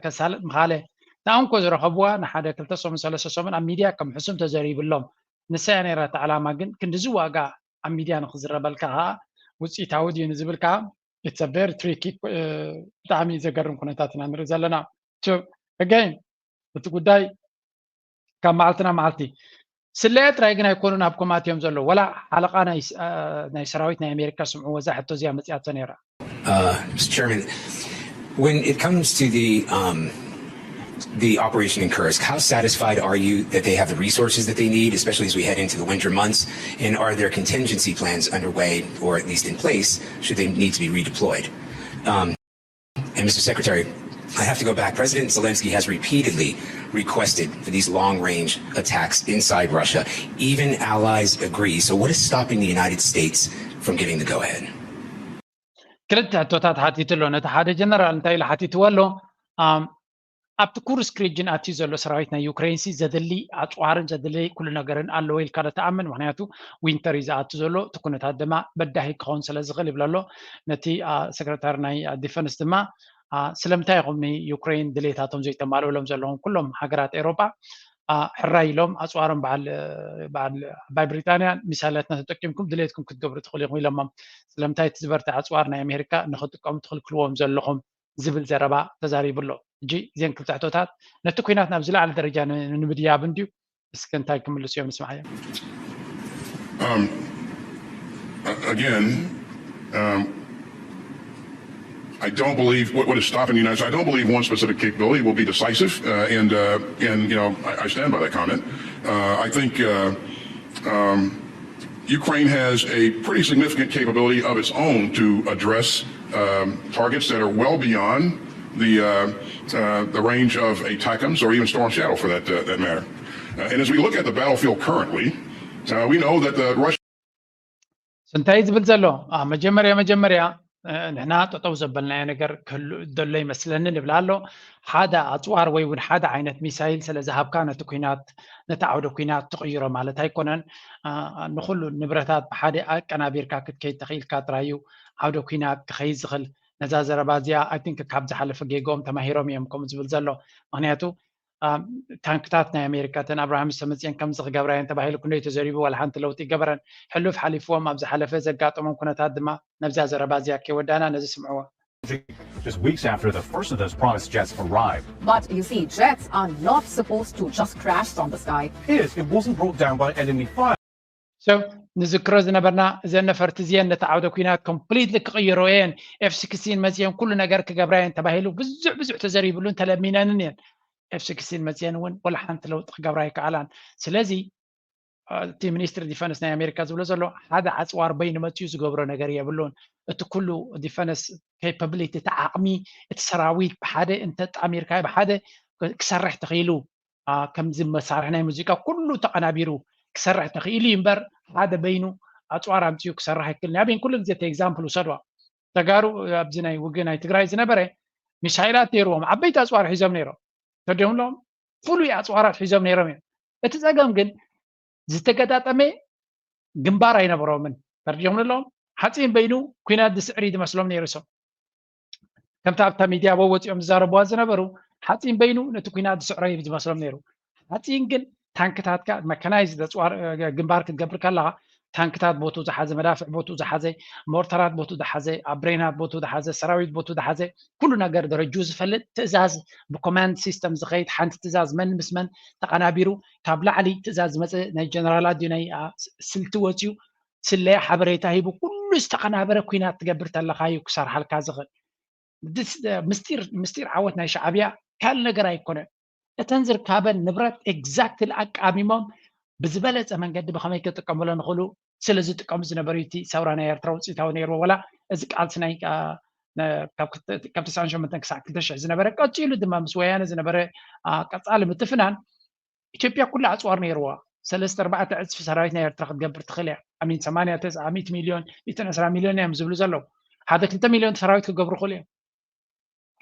ከሳልጥ ምኻለ። ንኣንኮ ዝረኸብዋ ንሓደ ክልተ ሰሙን ሰለስተ ሰሙን ኣብ ሚድያ ከም ሕሱም ተዘሪብሎም። ንሳ እያ ነይራ እቲ ዕላማ፣ ግን ክንድዚ ዋጋ ኣብ ሚድያ ንክዝረበልካ ከዓ ውፅኢታዊ ድዩ ንዝብል ከዓ it's a very tricky ብጣዕሚ ዘገርም ኩነታት ኢና ንርኢ ዘለና። Again እቲ ጉዳይ ካብ መዓልቲ ናብ መዓልቲ ስለያ ጥራይ ግን ኣይኮኑን ኣብ ኮማት እዮም ዘለዉ። ወላ ሓለቓ ናይ ሰራዊት ናይ ኣሜሪካ ስምዕዎ እዛ ሕቶ እዚኣ መፂኣቶ ነይራ። Mister Chairman, when it comes to the um, the operation in Kursk, how satisfied are you that they have the resources that they need, especially as we head into the winter months? And are there contingency plans underway, or at least in place, should they need to be redeployed? Um, and Mister Secretary, I have to go back. President Zelensky has repeatedly requested for these long range attacks inside Russia. Even allies agree. So, what is stopping the United States from giving the go ahead? ክልተ ሕቶታት ሓቲቱ ኣሎ። ነቲ ሓደ ጀነራል እንታይ ኢሉ ሓቲትዎ ኣሎ? ኣብቲ ኩርስክ ሪጅን ኣትዩ ዘሎ ሰራዊት ናይ ዩክሬን ሲ ዘድሊ ኣፅዋርን ዘድሊ ኩሉ ነገርን ኣለዎ ኢልካ ዶ ትኣምን? ምክንያቱ ዊንተር እዩ ዝኣቱ ዘሎ፣ እቲ ኩነታት ድማ በዳሂ ክኸውን ስለ ዝኽእል ይብል ኣሎ። ነቲ ሰክረታሪ ናይ ዲፈንስ ድማ ስለምንታይ ኢኹም ንዩክሬን ድሌታቶም ዘይተማልእሎም ዘለኹም ኩሎም ሃገራት ኤሮጳ ሕራይ ኢሎም ኣፅዋሮም በዓል በዓል ኣባይ ብሪጣንያ ሚሳይላትና ተጠቂምኩም ድሌትኩም ክትገብሩ ትኽእሉ ኢኹም ኢሎሞም። ስለምንታይ እቲ ዝበርትዐ ኣፅዋር ናይ ኣሜሪካ ንክጥቀሙ ትኽልክልዎም ዘለኹም ዝብል ዘረባ ተዛሪቡ ኣሎ። ሕጂ እዚን ክልተ ሕቶታት ነቲ ኩናት ናብ ዝለዓለ ደረጃ ንምድያብ እንድዩ። እስኪ እንታይ ክምልሱ እዮም ንስማዓዮም። Um, again, um, I don't believe what, what is stopping the United States. I don't believe one specific capability will be decisive, uh, and uh, and you know I, I stand by that comment. Uh, I think uh, um, Ukraine has a pretty significant capability of its own to address um, targets that are well beyond the uh, uh, the range of ATACMS or even Storm Shadow for that uh, that matter. Uh, and as we look at the battlefield currently, uh, we know that the Russian እንታይ ዝብል ዘሎ መጀመርያ መጀመርያ ንሕና ጠጠው ዘበልናዮ ነገር ክህሉ ዘሎ ይመስለኒ ንብል ኣሎ። ሓደ ኣፅዋር ወይ እውን ሓደ ዓይነት ሚሳይል ስለ ዝሃብካ ነቲ ኩናት ነቲ ዓውደ ኩናት ትቕይሮ ማለት ኣይኮነን። ንኩሉ ንብረታት ብሓደ ኣቀናቢርካ ክትከይድ ተኽኢልካ ጥራይ እዩ ዓውደ ኩናት ክኸይድ ዝኽእል። ነዛ ዘረባ እዚኣ I think ካብ ዝሓለፈ ጌግኦም ተማሂሮም እዮም ከምኡ ዝብል ዘሎ። ምክንያቱ ታንክታት ናይ ኣሜሪካ እተን ኣብርሃም ዝተመፅአን ከም ዝክገብራየን ተባሂሉ ክንደይ ተዘሪቡ ዋላ ሓንቲ ለውጢ ይገበረን። ሕሉፍ ሓሊፍዎም ኣብ ዝሓለፈ ዘጋጠሞም ኩነታት ድማ ነብዛ ዘረባ እዚኣ ከይወዳና ነዚ ስምዕዎ። Just weeks after the first of those promised jets arrived. But you see, jets are not supposed to just crash from the sky. Is it wasn't brought down by enemy fire. So ንዝክሮ ዝነበርና እዘን ነፈርቲ እዚአን ነቲ ዓውደ ኩናት completely ክቕይሮ እየን ኤፍ ስክስቲን መፅየን ኩሉ ነገር ክገብራ እየን ተባሂሉ ብዙሕ ብዙሕ ተዘሪብሉን ተለሚነንን እየን። ኤፍ ስክስቲን መፅየን እውን ወላ ሓንቲ ለውጢ ክገብራ ኣይከኣላን። ስለዚ እቲ ሚኒስትሪ ዲፈንስ ናይ ኣሜሪካ ዝብሎ ዘሎ ሓደ ኣፅዋር በይኑ መፅኡ ዝገብሮ ነገር የብሉን። እቲ ኩሉ ዲፈንስ capability እቲ ዓቕሚ እቲ ሰራዊት ብሓደ እንተጣሚርካ ብሓደ ክሰርሕ ተኽኢሉ ከምዚ መሳርሒ ናይ ሙዚቃ ኩሉ ተቐናቢሩ ክሰርሕ ተኽኢሉ እዩ እምበር ሓደ በይኑ ኣፅዋር ኣምፅኡ ክሰርሕ ኣይክእልን። ኣበይን ኩሉ ግዜ እቲ example ውሰድዋ። ተጋሩ ኣብዚ ናይ ውግእ ናይ ትግራይ ዝነበረ ሚሳይላት ነይርዎም ዓበይቲ ኣፅዋር ሒዞም ነይሮም። ተደምሎም ፍሉይ ኣፅዋራት ሒዞም ነይሮም እዮም። እቲ ፀገም ግን ዝተገጣጠመ ግንባር ኣይነበሮምን። ተረዲኦም ኣለዎም ሓፂን በይኑ ኩናት ዝስዕር እዩ ዝመስሎም ነይሩ። ሰው ከምቲ ኣብታ ሚድያ ወፂኦም ዝዛረብዋ ዝነበሩ ሓፂን በይኑ ነቲ ኩናት ዝስዕሮ እዩ ዝመስሎም ነይሩ። ሓፂን ግን ታንክታትካ መካናይዝ ግንባር ክትገብር ከለካ ታንክታት ቦቱ ዝሓዘ መዳፍዕ ቦቱ ዝሓዘ ሞርተራት ቦቱ ዝሓዘ ኣብ ብሬናት ቦቱ ዝሓዘ ሰራዊት ቦቱ ዝሓዘ ኩሉ ነገር ደረጁ ዝፈልጥ ትእዛዝ ብኮማንድ ሲስተም ዝኸይድ ሓንቲ ትእዛዝ መን ምስ መን ተቐናቢሩ ካብ ላዕሊ ትእዛዝ ዝመፀ ናይ ጀነራላት ድዩ ናይ ስልቲ ወፅዩ ስለያ ሓበሬታ ሂቡ ኩሉ ዝተቐናበረ ኩናት ትገብር ተለካ እዩ ክሰርሓልካ ዝኽእል። ምስጢር ምስጢር ዓወት ናይ ሻዕብያ ካል ነገር ኣይኮነን። እተን ዝርካበን ንብረት exactly ኣቃሚሞም ብዝበለፀ መንገዲ ብኸመይ ክጥቀምሎ ንኽእሉ ስለ ዝጥቀሙ ዝነበሩ እቲ ሰውራ ናይ ኤርትራ ውፅኢታዊ ነይርዎ። ወላ እዚ ቃልሲ ናይ ካብ ተስዓን ሸሞንተን ክሳዕ ክልተ ሽሕ ዝነበረ ቀፂሉ ድማ ምስ ወያነ ዝነበረ ቀፃሊ ምትፍናን ኢትዮጵያ ኩሉ ኣፅዋር ነይርዋ። ሰለስተ ኣርባዕተ ዕፅፊ ሰራዊት ናይ ኤርትራ ክትገብር ትኽእል እያ። ኣሚን ሰማንያ ተስዓ ሚእቲ ሚልዮን ሚእትን ዕስራ ሚልዮን እዮም ዝብሉ ዘለዉ። ሓደ ክልተ ሚልዮን ሰራዊት ክገብሩ ይኽእሉ እዮም።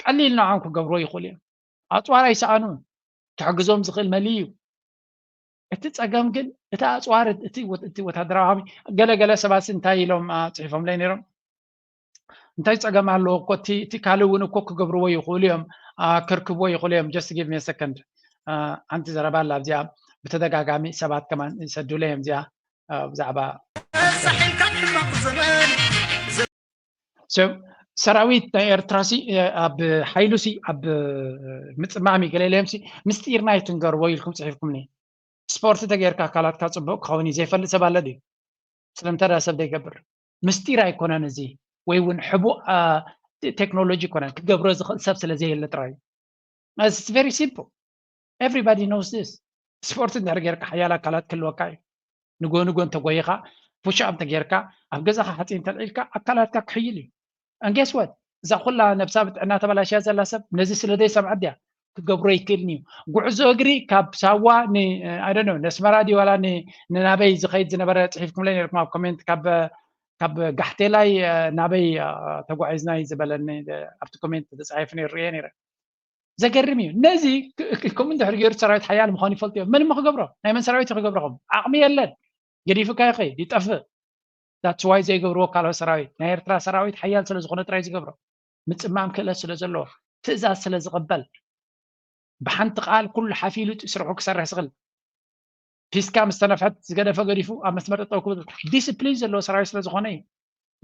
ቀሊል ንዖም ክገብርዎ ይኽእሉ እዮም። ኣፅዋር ኣይሰኣኑን። ክሕግዞም ዝኽእል መሊ እዩ። እቲ ፀገም ግን እቲ ኣፅዋር እቲ ወታደራዊ ገለገለ ሰባት እንታይ ኢሎም ፅሒፎምለይ ነይሮም እንታይ ፀገም ኣለዎ እኮ እቲ ካልእ እውን እኮ ክገብርዎ ይኽእሉ እዮም ክርክብዎ ይኽእሉ እዮም just give me a second። ሓንቲ ዘረባ ኣላ ኣብዚኣ ብተደጋጋሚ ሰባት ከማን ይሰዱለ እዮም እዚኣ ብዛዕባ ሰራዊት ናይ ኤርትራ ሲ ኣብ ሓይሉ ሲ ኣብ ምፅማም ገለለዮም ሲ ምስጢርና ይትንገርዎ ኢልኩም ፅሒፍኩምኒ። ስፖርት ተገይርካ ኣካላትካ ፅቡቅ ክኸውን እዩ ዘይፈልጥ ሰብ ኣለ ድዩ? ስለምንታይ ዳ ሰብ ዘይገብር? ምስጢር ኣይኮነን እዚ ወይ እውን ሕቡእ ቴክኖሎጂ ይኮነን ክገብሮ ዝኽእል ሰብ ስለ ዘየለ ጥራይ እዩ። It's very simple. Everybody knows this. ስፖርት እንድሕር ጌርካ ሓያል ኣካላት ክህልወካ እዩ። ንጎ ንጎ እንተጎይኻ ፑሽ ኣፕ እንተጌርካ ኣብ ገዛኻ ሓፂን እንተልዒልካ ኣካላትካ ክሕይል እዩ። And guess what? እዛ ኩላ ነብሳ ብጥዕና ተበላሽያ ዘላ ሰብ ነዚ ስለ ዘይሰምዐት ድያ ክገብሮ ይክእልን እዩ። ጉዕዞ እግሪ ካብ ሳዋ ን I don't know ነስመራ ድዩ ዋላ ንናበይ ዝኸይድ ዝነበረ ፅሒፍኩምለይ ነርኩም ኣብ ኮሜንት ካብ ካብ ጋሕቴላይ ናበይ ተጓዒዝና እዩ ዝበለኒ ኣብቲ ኮሜንት ተፃሒፉ ነይሩ ርየ ነይረ። ዘገርም እዩ ነዚ ከምኡ እንድሕር ገይሩ ሰራዊት ሓያል ምዃኑ ይፈልጡ እዮም። መን እሞ ክገብሮ ናይ መን ሰራዊት እዩ ክገብረኹም ዓቕሚ የለን። ገዲፉካ ይኸይድ ይጠፍእ። That's why ዘይገብርዎ ካልኦት ሰራዊት ናይ ኤርትራ ሰራዊት ሓያል ስለ ዝኾነ ጥራይ ዝገብሮ ምፅማም ክእለት ስለ ዘለዎ ትእዛዝ ስለ ዝቕበል ብሓንቲ ቃል ኩሉ ሓፊሉ ስርሑ ክሰርሕ ዝኽእል ፊስካ ምስ ተነፍሐት ዝገደፈ ገዲፉ ኣብ መስመር ጠጠው ክብል ዲስፕሊን ዘለዎ ሰራዊት ስለ ዝኾነ እዩ።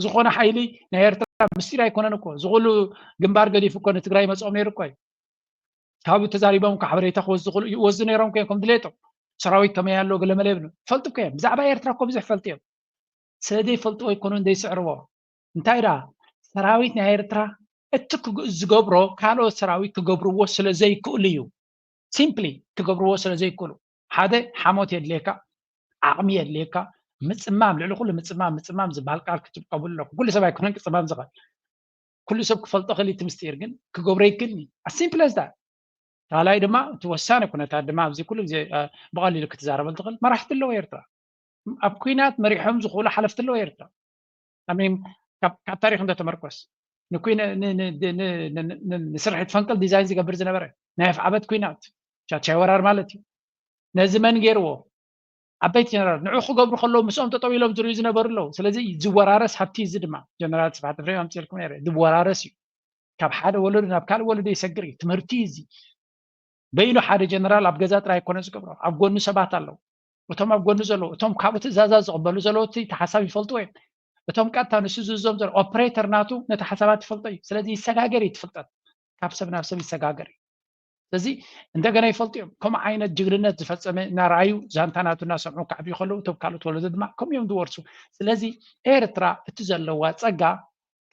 ዝኾነ ሓይሊ ናይ ኤርትራ ምስጢር ኣይኮነን እኮ ዝኹሉ ግንባር ገዲፉ እኮ ንትግራይ መፅኦም ነይሩ እኮ እዩ። ካብኡ ተዛሪቦም እኮ ሓበሬታ ክወስዱ ይኽእሉ ይወስዱ ነይሮም እኮ እዮም ከም ድሌቶም ሰራዊት ከመይ ኣሎ ገለመለ ይብሉ ይፈልጡ እኮ እዮም። ብዛዕባ ኤርትራ እኮ ብዙሕ ይፈልጡ እዮም። ስለ ዘይፈልጥዎ ኣይኮኑን ዘይስዕርዎ። እንታይ ደኣ ሰራዊት ናይ ኤርትራ እቲ ዝገብሮ ካልኦት ሰራዊት ክገብርዎ ስለ ዘይክእሉ እዩ። ሲምፕሊ ክገብርዎ ስለ ዘይክእሉ፣ ሓደ ሓሞት የድልየካ፣ ዓቕሚ የድልየካ፣ ምፅማም፣ ልዕሊ ኩሉ ምፅማም፣ ምፅማም ዝበሃል ቃል ክትጥቀምሉ ኣለኩም። ኩሉ ሰብ ኣይኮነን ክፅማም ዝኽእል። ኩሉ ሰብ ክፈልጦ ክእል እቲ ምስጢር፣ ግን ክገብሮ ይክእልኒ። ኣሲምፕል ኣስዳ። ካልኣይ ድማ እቲ ወሳኒ ኩነታት ድማ ኣብዚ ኩሉ ግዜ ብቐሊሉ ክትዛረበሉ ትኽእል፣ መራሕቲ ኣለዎ ኤርትራ። ኣብ ኩናት መሪሖም ዝኽእሉ ሓለፍቲ ኣለዎ ኤርትራ። ካብ ታሪክ እንተተመርኮስ ንስርሒት ፈንቅል ዲዛይን ዝገብር ዝነበረ ናይ ኣፍዓበት ኩናት ቻቻይ ወራር ማለት እዩ። ነዚ መን ገይርዎ? ዓበይቲ ጀነራል ንዑ ክገብሩ ከለዉ ምስኦም ጠጠው ኢሎም ዝርዩ ዝነበሩ ኣለዉ። ስለዚ ዝወራረስ ሃብቲ እዚ ድማ ጀነራል ስብሓት ፍሬ ኣምፅልኩም ነረ ዝወራረስ እዩ። ካብ ሓደ ወለዶ ናብ ካልእ ወለዶ ይሰግር እዩ። ትምህርቲ እዚ በይኑ ሓደ ጀነራል ኣብ ገዛ ጥራይ ኣይኮነ ዝገብሮ፣ ኣብ ጎኑ ሰባት ኣለዉ። እቶም ኣብ ጎኑ ዘለዉ፣ እቶም ካብኡ ትእዛዛት ዝቕበሉ ዘለዉ እቲ ሓሳብ ይፈልጥዎ እዮም። እቶም ቀጥታ ንሱ ዝእዞም ዘሎ ኦፕሬተር ናቱ ነቲ ሓሳባት ይፈልጦ እዩ። ስለዚ ይሰጋገር እዩ፣ ትፍልጠት ካብ ሰብ ናብ ሰብ ይሰጋገር እዩ። ስለዚ እንደገና ይፈልጡ እዮም። ከምኡ ዓይነት ጅግንነት ዝፈጸመ እናረኣዩ ዛንታ ናቱ እናሰምዑ ክዓብዩ ከለዉ እቶም ካልኦት ወለዶ ድማ ከምኡ እዮም ዝወርሱ። ስለዚ ኤርትራ እቲ ዘለዋ ጸጋ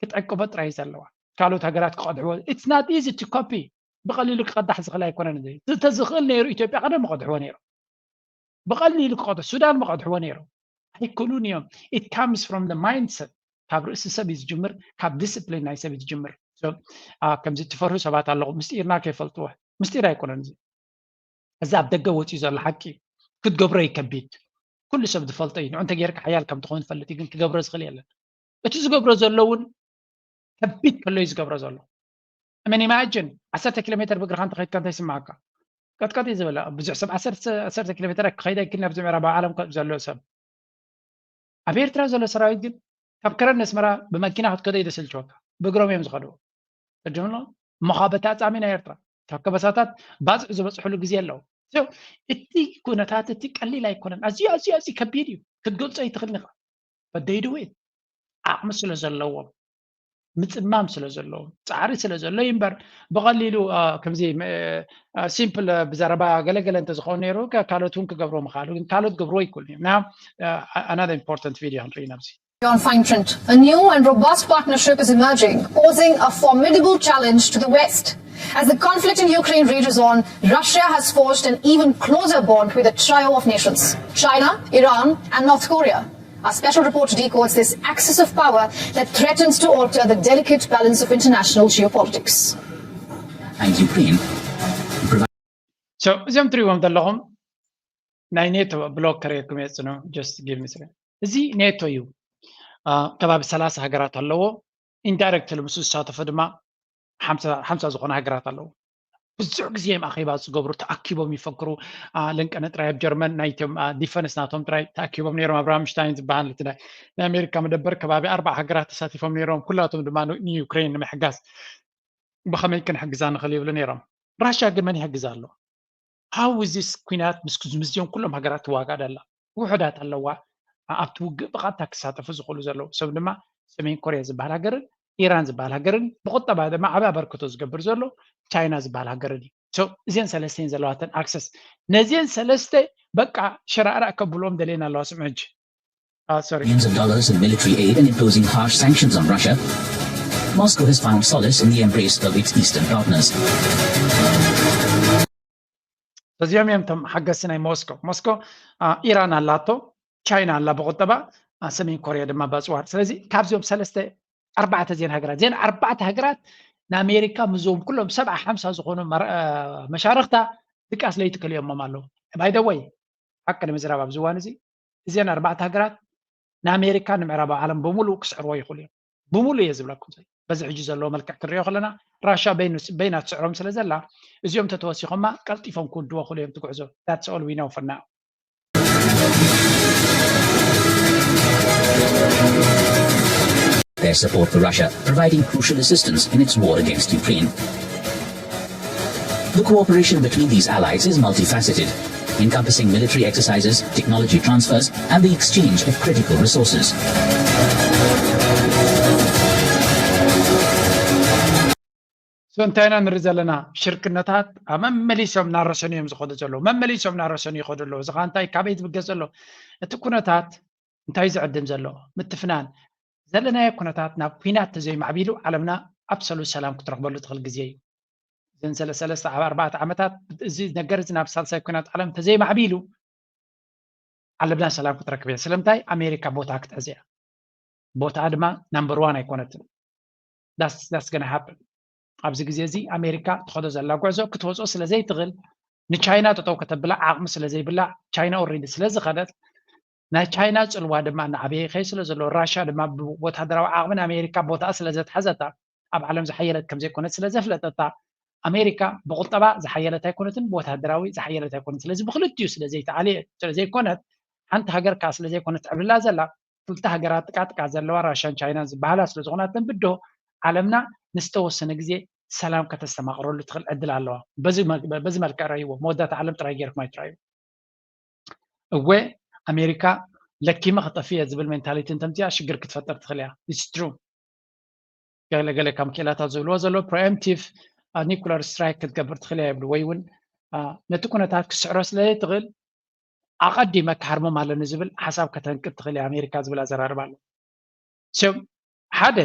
ክጠቅቦ ጥራይ ዘለዋ፣ ካልኦት ሃገራት ክቐድሕዎ it's not easy to copy። ብቐሊሉ ክቐዳሕ ዝኽእል ኣይኮነን። እንተዝኽእል ነይሩ ኢትዮጵያ ቀደም ምቐድሕዎ ነይሩ። ብቐሊሉ ክቐድሑ ሱዳን ምቐድሕዎ ነይሩ። ኣይክእሉን እዮም። It comes from the mindset። ካብ ርእሲ ሰብ እዩ ዝጅምር፣ ካብ ዲስፕሊን ናይ ሰብ እዩ ዝጅምር። ከምዚ ትፈርሁ ሰባት ኣለኹ ምስጢርና ከይፈልጥዎ። ምስጢር ኣይኮነን እዚ። እዚ ኣብ ደገ ወፂኡ ዘሎ ሓቂ እዩ። ክትገብሮ ይከቢድ። ኩሉ ሰብ ዝፈልጦ እዩ። ንዑ እንተጌርካ ሓያል ከም ትኸውን ይፈልጥ እዩ፣ ግን ክገብሮ ዝኽእል የለን። እቲ ዝገብሮ ዘሎ እውን ከቢድ ከሎ እዩ ዝገብሮ ዘሎ። እመን ኢማጅን ዓሰርተ ኪሎ ሜትር ብእግርኻ እንተኸይድካ እንታይ ይስማዓካ? ቀጥቀጥ እዩ ዝበላ ብዙሕ ሰብ ዓሰርተ ኪሎ ሜትር ክኸይድ ኣይክል ናብዚ ምዕራባዊ ዓለም ዘሎ ሰብ። ኣብ ኤርትራ ዘሎ ሰራዊት ግን ካብ ከረን ኣስመራ ብመኪና ክትከዶ ይደሰልችወካ ብእግሮም እዮም ዝኸድዎ። ቅድምሎ መኻበታ ኣጻሚ ናይ ኤርትራ ካብ ከበሳታት ባጽዕ ዝበጽሕሉ ግዜ ኣለዉ። እቲ ኩነታት እቲ ቀሊል ኣይኮነን። ኣዝዩ ኣዝዩ ኣዝዩ ከቢድ እዩ። ክትገልጾ ኣይትኽእልን ኢኻ። በደይድዌት ዓቕሚ ስለ ዘለዎም ምፅማም ስለ ዘለዎም ፃዕሪ ስለ ዘሎ እዩ እምበር ብቐሊሉ ከምዚ ሲምፕል ብዘረባ ገለገለ እንተዝኸውን ነይሩ ካልኦት እውን ክገብርዎ ምኽኣሉ ግን ካልኦት ገብርዎ ይክእሉ እዮም። Now another important video ክንርኢ ኢና ኣብዚ። Beyond fine print, a new and robust partnership is emerging, posing a formidable challenge to the West. As the conflict in Ukraine rages on, Russia has forged an even closer bond with a trio of nations, China, Iran, and North Korea. Our special report decodes this axis of power that threatens to alter the delicate balance of international geopolitics. And Ukraine. እዚኦም ትሪእዎም ዘለኹም ናይ ኔቶ ብሎክ ከርእየኩም እየ። ፅኑ just give me second። እዚ ኔቶ እዩ። ከባቢ ሰላሳ ሃገራት ኣለዎ። ኢንዳይሬክትሊ ምስ ዝሳተፉ ድማ ሓምሳ ዝኾነ ሃገራት ኣለዉ። ብዙሕ ግዜ እዮም ኣኼባ ዝገብሩ፣ ተኣኪቦም ይፈክሩ። ለንቀነ ጥራይ ኣብ ጀርመን ናይቶም ዲፈንስ ናቶም ጥራይ ተኣኪቦም ነይሮም። ኣብ ራምሽታይን ዝበሃል እቲ ናይ ኣሜሪካ መደበር ከባቢ ኣርባዓ ሃገራት ተሳቲፎም ነይሮም። ኩላቶም ድማ ንዩክሬን ንምሕጋዝ ብኸመይ ክንሕግዛ ንኽእል ይብሉ ነይሮም። ራሽያ ግን መን ይሕግዛ ኣሎ? How is this ኩናት ምስ ክዝምዝዮም ኩሎም ሃገራት ትዋጋእ ደላ? ውሑዳት ኣለዋ ኣብቲ ውግእ ብቐጥታ ክሳተፉ ዝኽእሉ ዘለዉ። ሰብ ድማ ሰሜን ኮርያ ዝበሃል ሃገርን ኢራን ዝበሃል ሃገርን ብቁጠባ ድማ ዓብ ኣበርክቶ ዝገብር ዘሎ ቻይና ዝበሃል ሃገርን እዩ። እዚን ሰለስተን ዘለዋተን ኣክሰስ ነዚን ሰለስተ በቃ ሸራእራእ ከብልዎም ደልየን ኣለዋ። ስምዑ ሕጂ። Billions of dollars in military aid and imposing harsh sanctions on Russia, Moscow has found solace in the embrace of its eastern partners. እዚኦም እዮም እቶም ሓገዝቲ ናይ ሞስኮ። ሞስኮ ኢራን ኣላቶ፣ ቻይና ኣላ ብቁጠባ፣ ሰሜን ኮርያ ድማ በፅዋር። ስለዚ ካብዚኦም ሰለስተ ኣርባዕተ ዜን ሃገራት ዜን ኣርባዕተ ሃገራት ንኣሜሪካ ምዞም ኩሎም ሰብዓ ሓምሳ ዝኾኑ መሻርክታ ድቃስ ለይቲ ከልዮሞም ኣለዉ። ባይደወይ ሓቂ ንምዝራብ ኣብዚ እዋን እዚ እዚን ኣርባዕተ ሃገራት ንኣሜሪካ ንምዕራባዊ ዓለም ብምሉእ ክስዕርዎ ይኽእሉ እዮም። ብምሉእ እየ ዝብለኩም። በዚ ሕጂ ዘለዎ መልክዕ ክንሪኦ ከለና ራሻ በይና ትስዕሮም ስለ ዘላ እዚኦም ተተወሲኾማ ቀልጢፎም ክውድዎ ክእሉ እዮም ትጉዕዞ። That's all we know for now. Their support for Russia, providing crucial assistance in its war against Ukraine. The cooperation between these allies is multifaceted, encompassing military exercises, technology transfers, and the exchange of critical resources. So እንታይ ኢና ንርኢ ዘለና? ሽርክነታት ኣብ መመሊሶም እናረሰኑ እዮም ዝኸዱ ዘለዉ። መመሊሶም እናረሰኑ ይኸዱ ኣለዉ። እዚ ኸዓ እንታይ ካበይ ዝብገስ ዘሎ? እቲ ኩነታት እንታይ ዝዕድም ዘሎ? ምትፍናን ዘለናዮ ኩነታት ናብ ኩናት ተዘይማዕቢሉ ዓለምና ኣብሰሉት ሰላም ክትረኽበሉ ትኽእል ግዜ እዩ። እዘን ሰለ- ሰለስተ ኣብ ኣርባዕተ ዓመታት እዚ ነገር እዚ ናብ ሳልሳይ ኩናት ዓለም እንተዘይማዕቢሉ ዓለምና ሰላም ክትረክብ እያ። ስለምንታይ? ኣሜሪካ ቦታ ክትሕዝ እያ። ቦታኣ ድማ ናምበር ዋን ኣይኮነትን። ዳስ ገና ሃፕን ኣብዚ ግዜ እዚ ኣሜሪካ ትኸዶ ዘላ ጉዕዞ ክትወፅኦ ስለ ዘይትኽእል፣ ንቻይና ጠጠው ከተብላ ዓቕሚ ስለ ዘይብላ፣ ቻይና ኦሬዲ ስለ ዝኸደት፣ ናይ ቻይና ፅልዋ ድማ እናዓበየ ይኸይ ስለ ዘሎ፣ ራሻ ድማ ብወታደራዊ ዓቕሚ ንኣሜሪካ ቦታኣ ስለ ዘትሓዘታ፣ ኣብ ዓለም ዝሓየለት ከም ዘይኮነት ስለ ዘፍለጠታ፣ ኣሜሪካ ብቁጠባ ዝሓየለት ኣይኮነትን፣ ብወታደራዊ ዝሓየለት ኣይኮነትን። ስለዚ ብክልቲኡ ስለ ዘይተዓለየ ስለ ዘይኮነት፣ ሓንቲ ሃገር ከዓ ስለ ዘይኮነት ትዕብልላ ዘላ፣ ክልተ ሃገራት ጥቃጥቃ ዘለዋ ራሻን ቻይናን ዝበሃላ ስለ ዝኾናተን ብድሆ ዓለምና ንዝተወሰነ ግዜ ሰላም ከተስተማቕረሉ ትኽእል ዕድል ኣለዋ። በዚ መ- በዚ መልክዕ ረእይዎ፣ መወዳእታ ዓለም ጥራይ ጌርኩም ኣይትረኣዩ። እወ ኣሜሪካ ለኪመ ክጠፍእ እየ ዝብል ሜንታሊቲ እንተምፅያ ሽግር ክትፈጥር ትኽእል እያ። ኢትስ ትሩ። ገለገለ ካብ ክኢላታት ዝብልዎ ዘሎ ፕሪኤምፕቲቭ ኒኩለር ስትራይክ ክትገብር ትኽእል እያ ይብሉ። ወይ እውን አ፣ ነቲ ኩነታት ክስዕሮ ስለ ዘይትኽእል ኣቐዲመ ክሃርሞም ኣለኒ ዝብል ሓሳብ ከተንቅድ ትኽእል እያ ኣሜሪካ ዝብል ኣዘራርባ ኣሎ። So ሓደ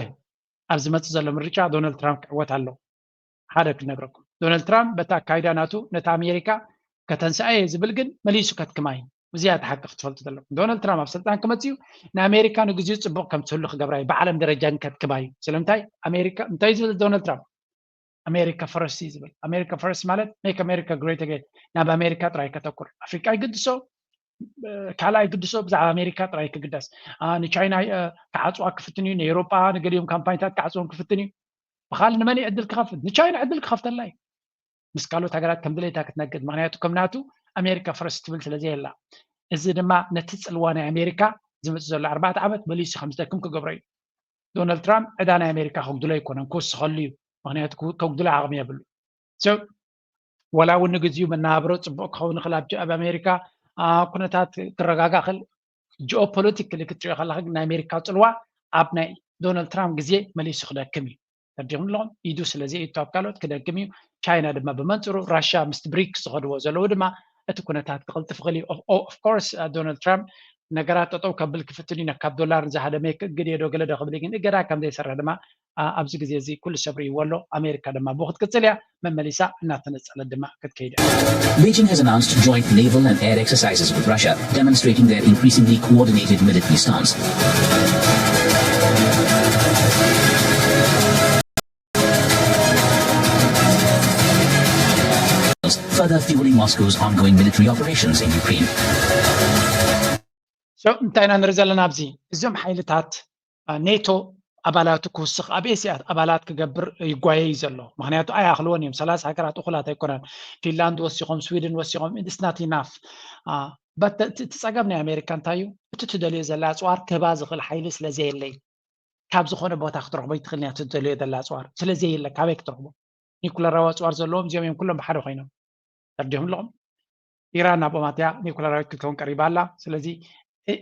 ኣብ ዝመፅእ ዘሎ ምርጫ ዶናልድ ትራምፕ ክዕወት ኣሎ። ሓደ ክነግረኩም፣ ዶናልድ ትራምፕ በቲ ኣካይዳ ናቱ ነታ ኣሜሪካ ከተንስኣ እየ ዝብል ግን መሊሱ ከትክማ እዩ። እዚኣ እቲ ሓቂ ክትፈልጡ ዘለኩም። ዶናልድ ትራምፕ ኣብ ስልጣን ክመፅእ እዩ፣ ንኣሜሪካ ንግዚኡ ፅቡቕ ከም ትህሉ ክገብራ እዩ፣ ብዓለም ደረጃ ግን ከትክማ እዩ። ስለምንታይ? ኣሜሪካ እንታይ እዩ ዝብል ዶናልድ ትራምፕ? ኣሜሪካ ፈረስት እዩ ዝብል። ኣሜሪካ ፈረስት ማለት ሜክ ኣሜሪካ ግሬት ኣገን፣ ናብ ኣሜሪካ ጥራይ ከተኩር። ኣፍሪቃ ይግድሶ፣ ካልኣይ ግድሶ ብዛዕባ ኣሜሪካ ጥራይ ክግደስ። ንቻይና ክዓፅዋ ክፍትን እዩ፣ ንኤሮጳ ንገሊኦም ካምፓኒታት ክዓፅዎም ክፍትን እዩ። ብኻል ንመን እዩ ዕድል ክኸፍት? ንቻይና ዕድል ክኸፍተላ እዩ። ምስ ካልኦት ሃገራት ከም ድሌታ ክትነግድ፣ ምክንያቱ ከም ናቱ ኣሜሪካ ፈረስት ትብል ስለ ዘየላ። እዚ ድማ ነቲ ፅልዋ ናይ ኣሜሪካ ዝመፅእ ዘሎ ኣርባዕተ ዓመት መሊሱ ከም ዝደክም ክገብሮ እዩ። ዶናልድ ትራምፕ ዕዳ ናይ ኣሜሪካ ከጉድሎ ኣይኮነን፣ ክውስኸሉ እዩ። ምክንያቱ ከጉድሎ ዓቕሚ የብሉ። ወላ እውን ንግዚኡ መነባብሮ ፅቡቅ ክኸውን ይኽእል ኣብ ኣሜሪካ፣ ኩነታት ክረጋጋ ክእል፣ ጂኦፖለቲካሊ ክትሪኦ ከለካ ግን ናይ ኣሜሪካ ፅልዋ ኣብ ናይ ዶናልድ ትራምፕ ግዜ መሊሱ ክደክም እዩ። ተረዲኹም ኣለኹም? ኢዱ ስለ ዘየእቱ ኣብ ካልኦት ክደክም እዩ። ቻይና ድማ ብመንፅሩ ራሽያ ምስቲ ብሪክስ ዝኸድዎ ዘለዉ ድማ እቲ ኩነታት ክቕልጥፍ ይኽእል እዩ። ኦፍኮርስ ዶናልድ ትራምፕ ነገራት ጠጠው ከብል ክፍትን እዩ። ካብ ዶላር ዝሃደመ ክእግድ እየ ዶ ገለ ዶ ክብል እዩ። ግን እገዳ ከም ዘይሰርሕ ድማ ኣብዚ ግዜ እዚ ኩሉ ሰብ ርእይዎ ኣሎ። ኣሜሪካ ድማ ብኡ ክትቅፅል እያ። መመሊሳ እናተነፀለት ድማ ክትከይድ እያ። Beijing has announced joint naval and air exercises with Russia, demonstrating their increasingly coordinated military stance, further fueling Moscow's ongoing military operations in Ukraine. So እንታይ ኢና ንርኢ ዘለና ኣብዚ? እዞም ሓይልታት ኔቶ ኣባላቱ ክውስኽ፣ ኣብ ኤስያ ኣባላት ክገብር ይጓየ እዩ ዘሎ። ምክንያቱ ኣይኣኽልዎን እዮም። ሰላሳ ሃገራት እኹላት ኣይኮነን። ፊንላንድ ወሲኾም፣ ስዊድን ወሲኾም፣ it's not enough። እቲ ጸገም ናይ ኣሜሪካ እንታይ እዩ? እቲ ትደልዮ ዘላ ኣጽዋር ክህባ ዝኽእል ሓይሊ ስለ ዘየለይ፣ ካብ ዝኾነ ቦታ ክትረኽቦ ይትኽእል እያ። እቲ ትደልዮ ዘላ ኣጽዋር ስለ ዘየለ ካበይ ክትረኽቦ? ኒኩለራዊ ኣጽዋር ዘለዎም እዚኦም እዮም ኩሎም ብሓደ ኮይኖም። ተረዲኹም ኣለኹም? ኢራን ናብኦም ኣትያ ኒኩለራዊት ክትከውን ቀሪባ ኣላ። ስለዚ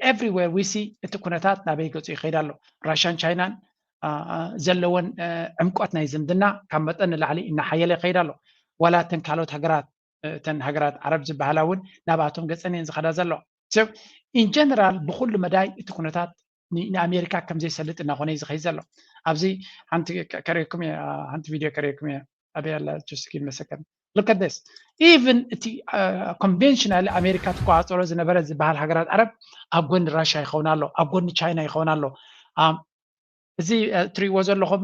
everywhere we see እቲ ኩነታት ናበይ ገጹ ይኸይድ ኣሎ። ራሽያን ቻይናን ዘለወን ዕምቆት ናይ ዝምድና ካብ መጠን ንላዕሊ እናሓየለ ይኸይድ ኣሎ። ዋላ እተን ካልኦት ሃገራት፣ እተን ሃገራት ዓረብ ዝበሃላ እውን ናብኣቶም ገጸን እየን ዝኸዳ ዘለዋ። So in general ብኩሉ መዳይ እቲ ኩነታት ንኣሜሪካ ከም ዘይሰልጥ እናኾነ እዩ ዝኸይድ ዘሎ። ኣብዚ ሓንቲ ከርእየኩም እየ፣ ሓንቲ ቪድዮ ከርእየኩም እየ። ኣበይ ኣላ? Just give me a second. Look at this. Even እቲ ኮንቬንሽናል ኣሜሪካ ትቆፃፀሮ ዝነበረ ዝበሃል ሃገራት ዓረብ ኣብ ጎኒ ራሽያ ይኸውን ኣሎ፣ ኣብ ጎኒ ቻይና ይኸውን ኣሎ። እዚ ትሪእዎ ዘለኹም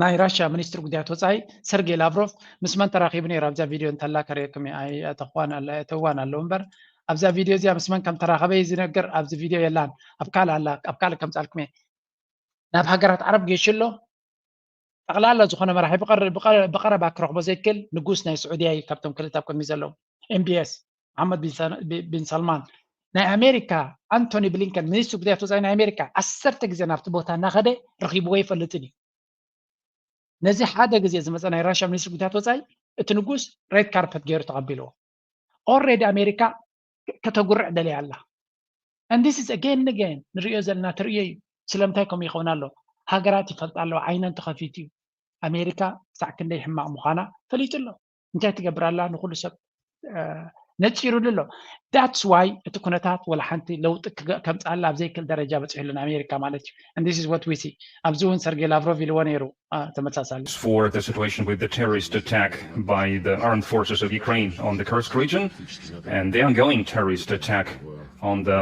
ናይ ራሽያ ሚኒስትሪ ጉዳያት ወፃኢ ሰርጌይ ላቭሮቭ ምስ መን ተራኺቡ ነይሩ? ኣብዛ ቪድዮ እንተላ ከርእየኩም እየ። ኣይኣተኽዋን ኣላ፣ እተዋን ኣለዉ እምበር ኣብዛ ቪድዮ እዚኣ ምስ መን ከም ተራኸበ እዩ ዝነግር። ኣብዚ ቪድዮ የላን፣ ኣብ ካልእ ኣላ፣ ኣብ ካልእ ከምፃልኩም እየ። ናብ ሃገራት ዓረብ ገይሹ ኣሎ። ጠቕላላ ዝኾነ መራሒ ብቐረባ ክረኽቦ ዘይክእል ንጉስ ናይ ስዑድያ እዩ። ካብቶም ክልተ ኣብ ቅድሚ ዘለዉ ኤምቢኤስ መሓመድ ቢን ሰልማን፣ ናይ ኣሜሪካ ኣንቶኒ ብሊንከን ሚኒስትሪ ጉዳያት ወፃኢ ናይ ኣሜሪካ ዓሰርተ ግዜ ናብቲ ቦታ እናኸደ ረኺብዎ ይፈልጥን እዩ። ነዚ ሓደ ግዜ ዝመፀ ናይ ራሽያ ሚኒስትሪ ጉዳያት ወፃኢ እቲ ንጉስ ሬድ ካርፐት ገይሩ ተቐቢልዎ። ኦልሬዲ ኣሜሪካ ከተጉርዕ ደልያ ኣላ። And this is again again ንሪኦ ዘለና ትርእዮ እዩ። ስለምንታይ ከምኡ ይኸውን ኣሎ? ሃገራት ይፈልጣ ኣለዋ፣ ዓይነን ተኸፊቱ እዩ። ኣሜሪካ ክሳዕ ክንደይ ሕማቕ ምዃና ፈሊጡ ኣሎ። እንታይ ትገብር ኣላ? ንኩሉ ሰብ ነፂሩሉ ኣሎ። That's why እቲ ኩነታት ወላ ሓንቲ ለውጢ ከምፃላ ኣብ ዘይክእል ደረጃ በፂሑሉ ኣሜሪካ ማለት እዩ። And this is what we see። ኣብዚ እውን ሰርጌ ላቭሮቭ ኢልዎ ነይሩ ተመሳሳሊ for the situation with the terrorist attack by the armed forces of Ukraine on the Kursk region and the ongoing terrorist attack on the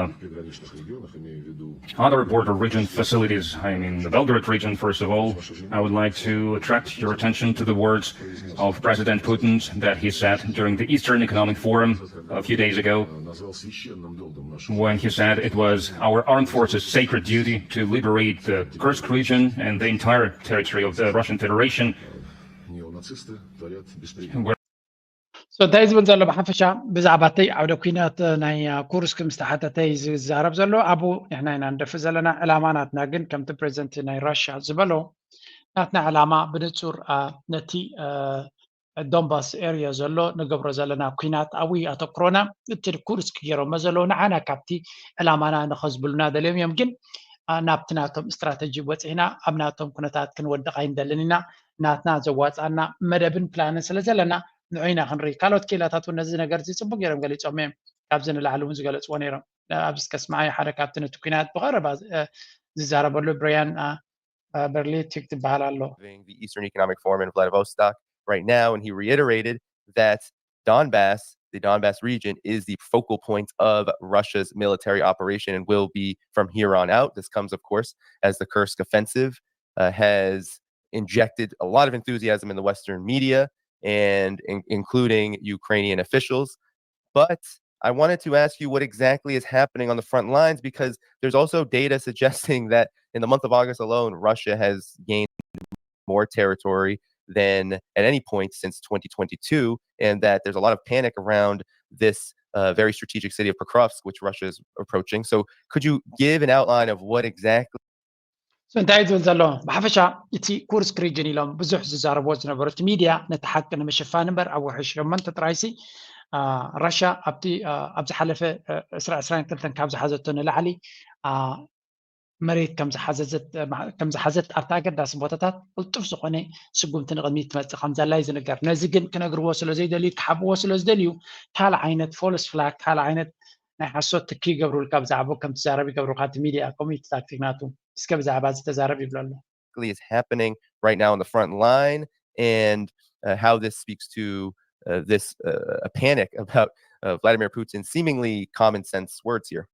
other border region facilities, I mean the Belgorod region. First of all, I would like to attract your attention to the words of President Putin that he said during the Eastern Economic Forum a few days ago, when he said it was our armed forces' sacred duty to liberate the Kursk region and the entire territory of the Russian Federation. So እንታይ ዝብል ዘሎ ብሓፈሻ ብዛዕባ ተይ ዓውደ ኩናት ናይ ኩርስክ ምስ ተሓተተ እዩ ዝዛረብ ዘሎ። ኣብኡ ንሕና ኢና ንደፍእ ዘለና። ዕላማ ናትና ግን ከምቲ ፕሬዚደንት ናይ ራሽያ ዝበሎ ናትና ዕላማ ብንፁር ነቲ ዶንባስ ኤርያ ዘሎ ንገብሮ ዘለና ኩናት ኣብኡ ኣተኩሮና። እቲ ኩርስክ ገይሮሞ ዘለዉ ንዓና ካብቲ ዕላማና ንኸዝብሉና ደልዮም እዮም። ግን ናብቲ ናቶም ስትራተጂ በፂሕና ኣብ ናቶም ኩነታት ክንወድቕ ኣይንደልን ኢና። ናትና ዘዋፃና መደብን ፕላንን ስለ ዘለና ንዑ ኢና ክንርኢ። ካልኦት ክኢላታት እውን ነዚ ነገር እዚ ፅቡቅ ገይሮም ገሊፆም እዮም። ካብዚ ንላዕሊ እውን ዝገለፅዎ ነይሮም። ኣብዚ ከስምዓዮ ሓደ ካብቲ ነቲ ኩናት ብቐረባ ዝዛረበሉ ብሪያን በርሊቲክ ዝበሃል ኣሎ። The Eastern Economic Forum in Vladivostok right now, and he reiterated that Donbass, the Donbass region, is the focal point of Russia's military operation and will be from here on out. This comes, of course, as the Kursk offensive uh, has injected a lot of enthusiasm in the Western media and in- including Ukrainian officials. But I wanted to ask you what exactly is happening on the front lines, because there's also data suggesting that in the month of August alone, Russia has gained more territory than at any point since twenty twenty-two, and that there's a lot of panic around this uh, very strategic city of Pokrovsk, which Russia is approaching. So, could you give an outline of what exactly? So እንታይ ዝብል ዘሎ ብሓፈሻ እቲ ኩርስክ ሪጅን ኢሎም ብዙሕ ዝዛረብዎ ዝነበሩ እቲ ሚድያ ነቲ ሓቂ ንምሽፋን እምበር ኣብ ወርሒ ሸሞንተ ጥራይሲ ራሽያ ኣብቲ ኣብ ዝሓለፈ ዕስራ ዕስራን ክልተን ካብ ዝሓዘቶ ንላዕሊ መሬት ከም ዝሓዘት ኣብቲ ኣገዳሲ ቦታታት ቅልጡፍ ዝኾነ ስጉምቲ ንቕድሚት ትመፅእ ከም ዘላ እዩ ዝንገር። ነዚ ግን ክነግርዎ ስለ ዘይደልዩ ክሓብዎ ስለ ዝደልዩ ካልእ ዓይነት ፎልስ ፍላግ ካልእ ዓይነት ናይ ሓሶት ትኪ ይገብሩልካ ብዛዕባ ከም ትዛረብ ይገብሩካ እቲ ሚድያ ኮሚኒቲ ታክቲክ ናቱ እስከ ብዛዕባ እዚ ተዛረብ ይብሎ ኣሎ። Is happening right now on the front line and uh, how this speaks to uh, this uh, a panic about uh, Vladimir Putin's seemingly common sense words here.